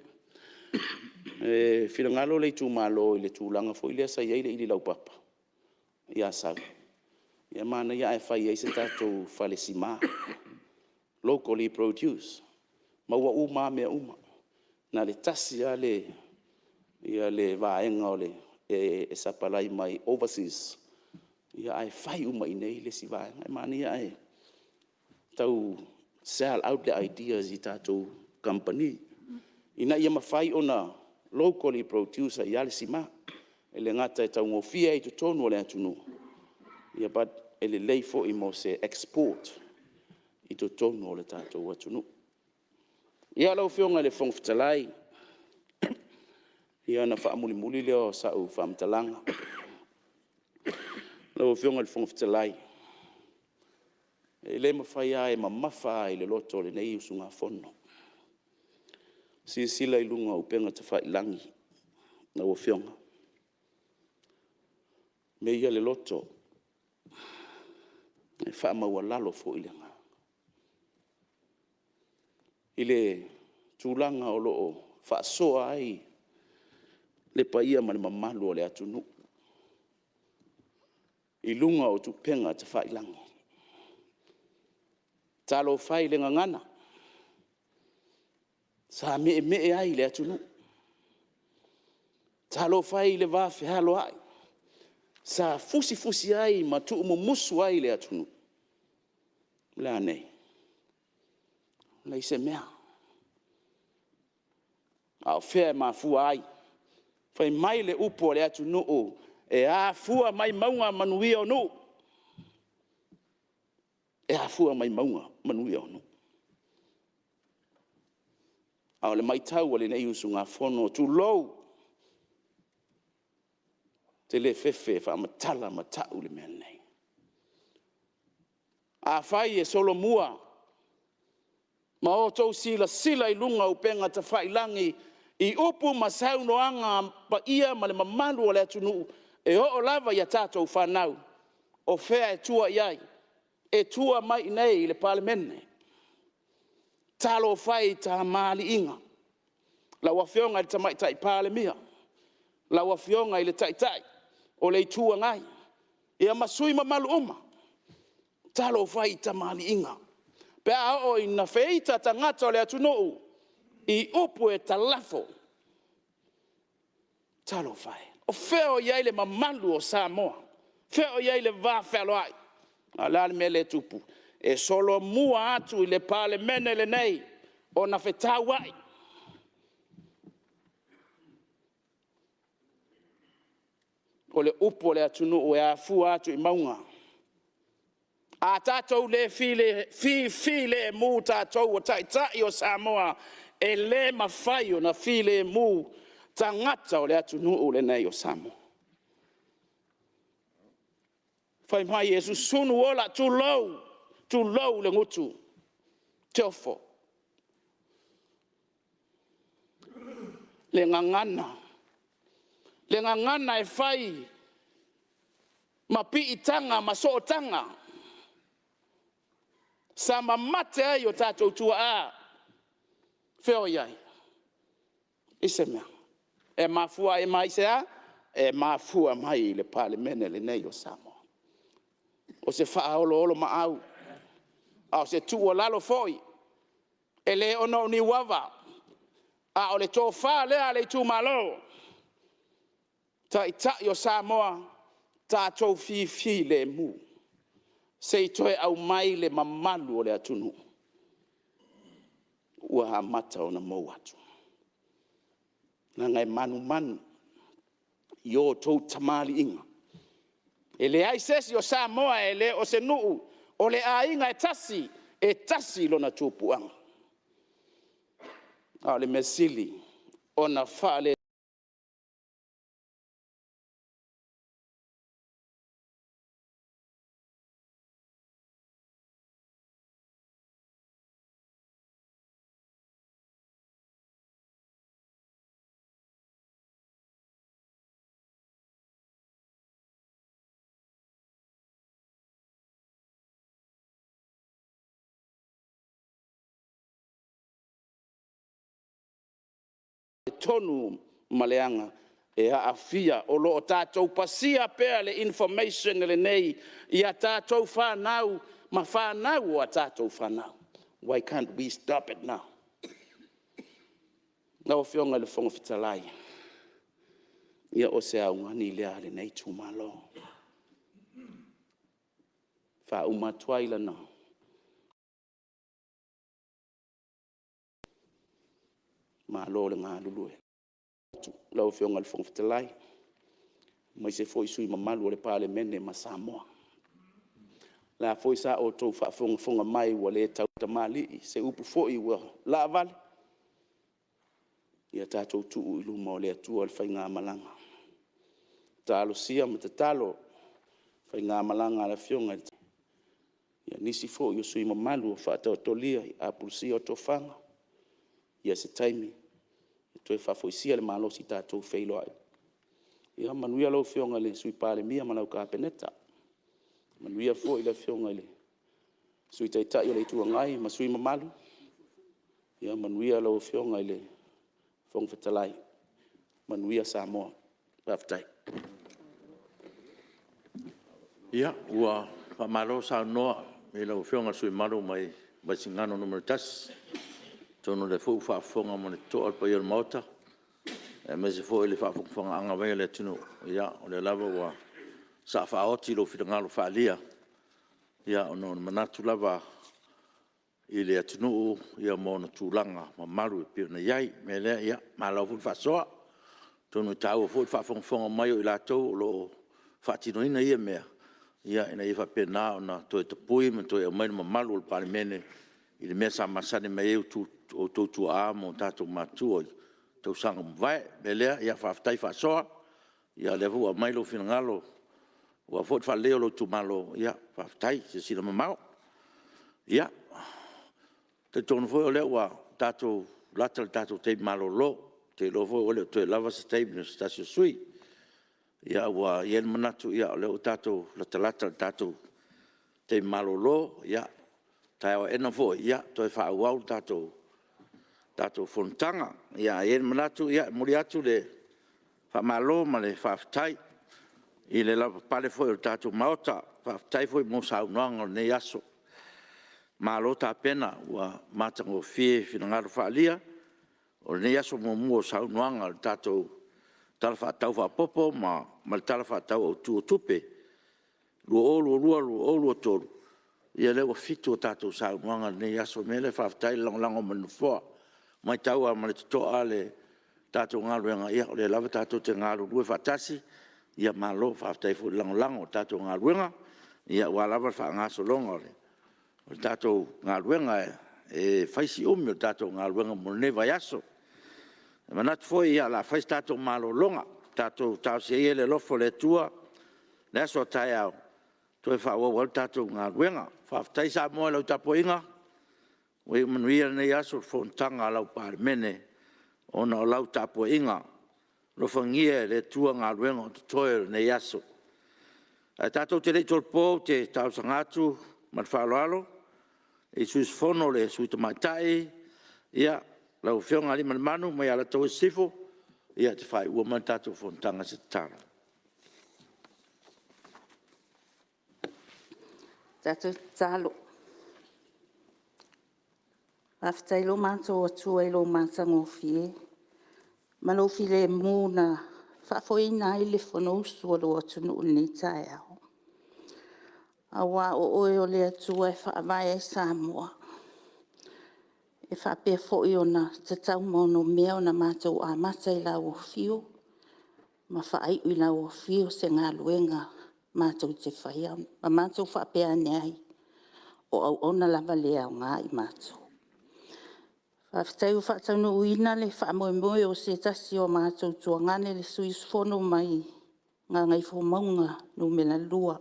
E finagalo le itumalo i le tulaga foi lea sa i ai le ili laupapa i Asau, e manaia ae fai ai se tatou falesima, locally produce, maua uma lava mea uma. Na o le tasi lava le vaega e sapalai mai overseas, ae fai uma i inei le isi vaega. E manaia ae tau sell out le idea i tatou kamupani, ina ia mafai ona locally produce ai lava le sima. E le gata e taugofie ai i totonu o le atunuu, but e lelei foi mo se export i totonu o le tatou atunuu. Ia lau Afioga i le Fofoga Fetalai, ia ona faamulimuli lea o sau faamatalaga. Lau Afioga i le Fofoga Fetalai, e le mafai lava, e mamafa lava i le loto o lenei usugafono, silasila i luga o upega tafailagi lau Afioga, meia le loto, e faamaualalo foi le agaga i le tulaga o lo o faasoa ai le paia ma le mamalu o le atunuu i luga o upega tafailagi. Talofa e i le gagana, sa meemee ai le atunuu. Talofa e i le vafealoai sa fusifusi ai ma tuumumusu ai le atunuu. O le a nei? E leai se mea. A o fea e mafua ai? Fai mai le upu a le atunuu, e afua mai mauga manuia o nuu. E afua mai mauga manuia o nuu. A o le matau a lenei usugafono, tulou, ou te le fefe e faamatala ma tau le mea lenei. Afai e solomua ma outou silasila i luga o upega tafailagi i upu ma saunoaga a le paia ma le mamalu o le atunuu e oo lava i a tatou fanau, o fea e tua i ai? E tua mai i inei i le Palemene. Talofa e i tamaliiga, lau Afioga i le Tamaitai Palemia, lau Afioga i le Taitai o le Itu Agai, ia ma sui usufono mamalu uma. Talofa e i tamaliiga pe a oo ina feita tagata o le atunuu i upu e talafo. Talofa e, o fea o i ai le mamalu o Samoa? O fea o i ai le vafealoai? Ae o le a le mea lea e tupu? E solomua atu i le Palemene lenei ona fetauai. O le upu a le atunuu e afua atu i mauga. A tatou le fifilemu tatou o Taitai o Samoa, e le mafai ona filemu tagata o le atunuu lenei o Samoa. Fai mai e susunu ola, tulou, tulou le gutu, ou te ofo. Le gagana, le gagana e fai ma piitaga ma sootaga sa mamate ai o tatou tuaa, fea o i ai? Leai se mea. E mafua mai i se a? E mafua mai i le Palemene lenei o Samoa. O se faaoloolomaau A o se tuualalo foi, e le ona o Niuava, a o le tofa lea a le itumalo, Taitai o Samoa, tatou fifilemu, se i toe aumai le mamalu o le atunuu ua amata ona mou atu. Leaga e manumanu i o outou tamaliiga. E leai se isi o Samoa e le o se nuu, o le aiga e tasi, e tasi lona tupuaga. A o le mea sili ona faale tonu ma leaga e aafia. O lo o tatou pasia pea le information lenei i a tatou fanau ma fanau a tatou fanau. Why can't we stop it now? Lau Afioga i le Fofoga Fetalai, ia o se augani lea a lenei itumalo. E faauma atu ai lana malo le galulue. Lau Afioga i le Fofoga Fetalai, aemaise foi sui usufono mamalu o le Palemene ma Samoa. O le a foi sa outou faafogafoga mai ua le tautamalii, se upu foi ua laavale, ia tatou tuu i luma o le Atua le faigamalaga. Talosia ma tatalo le faigamalaga a le Afioga i le nisi foi o sui usufono mamalu o faataotolia i apulusia tofaga, ia se taimi toe faafoisia le malosi tatou feiloai. Ia manuia lau Afioga i le Sui Palemia ma lau Kapeneta, manuia foi le Afioga i le Sui Taitai o le Itu Agai ma sui usufono mamalu. Ia manuia lau Afioga i le Fofoga Fetalai, manuia Samoa. Faafetai. Ia, ua faamalo saunoa i lau Afioga i le sui usufono mamalu mai Vaisigano Nu.1. Atonu o lea foi ua faafofoga ma le totoa le paia o le Maota, aemaise foi o le faafogafogaaga mai a le atunuu. Ia o lea lava ua sasaa faaoti lou finagalo faaalia ona o le manatu lava i le atunuu ma ona tulaga mamalu e pei ona i ai. O le mea lea, ia malo foi le faasoa. Atonu e taua foi le faafogafoga mai o i latou o lo o faatinoina ia mea, ina ia faapena ona toe tapui ma toe aumai le mamalu o le Palemene i le mea sa masani mai ai outou tuaa ma o tatou matua i tausaga ua mavae. O le mea lea, faafetai faasoa, o lea foi ua aumai lou finagalo aua foi le faaleleia o lou itumalo, faafetai silasila mamao. Ia, e talitonu foi o lea ua tatou lata i le tatou taimi malolo, ou te iloa foi ua le o toe lava se taimi o se tasi o sui usufono. Ae ua i ai le manatu o lea ua tatou latalata i le tatou taimi malolo, ia, taeao aena foi toe faaauau le tatou fonotaga. Ae i ai le manatu e momoli atu le faamalo ma le faafetai i le lavapapale foi o le tatou Maota. Faafetai foi mo saunoaga o lenei aso. Malo tapena, ua matagofie finagalo faaalia o lenei aso muamua o saunoaga o le tatou Tala Faatatau Faaopoopo ma le Tala Faatatau Autu o Tupe 2022/2023. Ia o lea ua 7 a tatou saunoaga i lenei aso. O le mea lea, faafetai le lagolago mai i le Nofoa. E matau lava ma le totoa le tatou galuega, ia o lea lava tatou te galulue faatasi. Malo faafetai foi lagolago i le tatou galuega aua lava le faagasologa o le tatou galuega, e fai si umi o le tatou galuega mo lenei vaiaso. E manatu foi o le a fai se tatou malologa, tatou talosia ia i le alofa o le Atua le aso a taeao e toe faaauau ai le tatou galuega. Faafetai Samoa i lau tapuaiga, ua iu manuia lenei aso i fonotaga a lau Palemene ona o lau tapuaiga. Alofagia e le Atua galuega o totoe o lenei aso. Ae tatou te le i tolopo ou te talosaga atu ma le faaaloalo i le sui usufono o le sui tamaitai, lau Afioga Aliimalemanu mai Alataua Sisifo e te faaiua mai le tatou fonotaga i se tatalo. Tatou tatalo. Faafetai i lo matou Atua i lou matagofie ma lou filemu na faafoeina ai le Fonousu a lou atunuu i lenei taeao, aua o Oe o le Atua e faavae ai Samoa. E faapea foi ona tatau ma onomea ona matou amata i lau afio ma faaiu i lau afio se galuega matou te faia ma matou faapea ane ai, o auauna lava le aoga i matou. Faafetai ua faataunuuina le faamoemoe o se tasi o matou tuagane, le sui usufono mai Gagaifomauga 2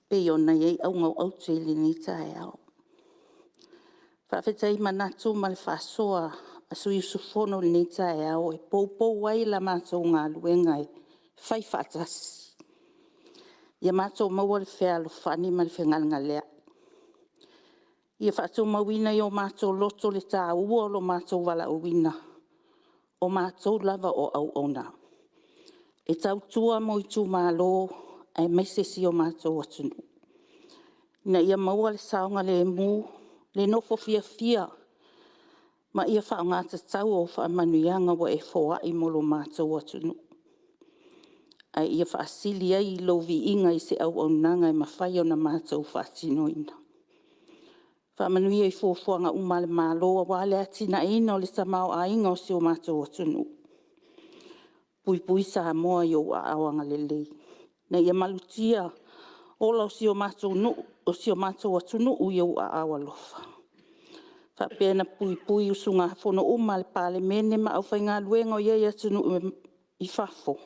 pei ona i ai auga o aute i lenei taeao. Faafetai i manatu ma le faasoa a sui usufono i lenei taeao e poupou ai la matou galuega e faifaatasi. Ia matou maua le fealofani ma le fegalegaleai. Ia faatumauina i o matou loto le taua o lo matou valaauina, o matou lava o auauna e tautua mo itumalo aemaise si o matou atunuu, ina ia maua le saogalemu, le nofo fiafia ma ia faaaoga tatau au faamanuiaga ua e foai mo lo matou atunuu, ae ia faasili ai lou viiga i se auaunaga e mafai ona matou faatinoina. Faamanuia i fuafuaga uma a le Malo aua le atinaeina o le tamaoaiga o si o matou atunuu. Puipui Samoa i ou aao agalelei ina ia malutia ola o si o matou atunuu i ou aao alofa. Faapea ona puipui usugafono uma a le Palemene ma aufaigaluega o i ai i atunuu i fafo,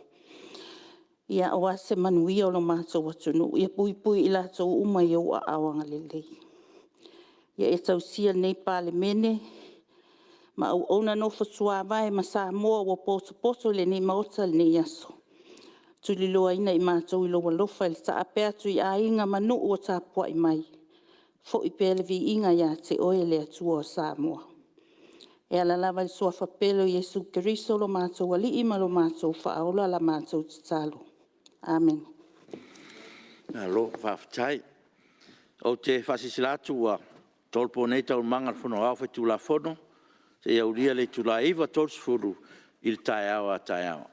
aua se manuia o lo matou atunuu. Ia puipui i latou uma i ou aao agalelei. Ia e tausia lenei Palemene ma auauna nofo tuavae ma Samoa ua potopoto i lenei Maota i lenei aso, tuliloaina i matou i lou alofa i le taape atu i aiga ma nuu o tapuai mai, foi pea le viiga ia te Oe le Atua o Samoa. E ala lava i le Suafa pele o Iesu Keriso lo matou Alii ma lo matou Faaola la matou tatalo. Amene. Malo faafetai. Ou te faasilasila atu ua tolopo nei Taualumaga a le Fono Aoao Faitulafono seia aulia le itula e 9:30 i le taeao a taeao.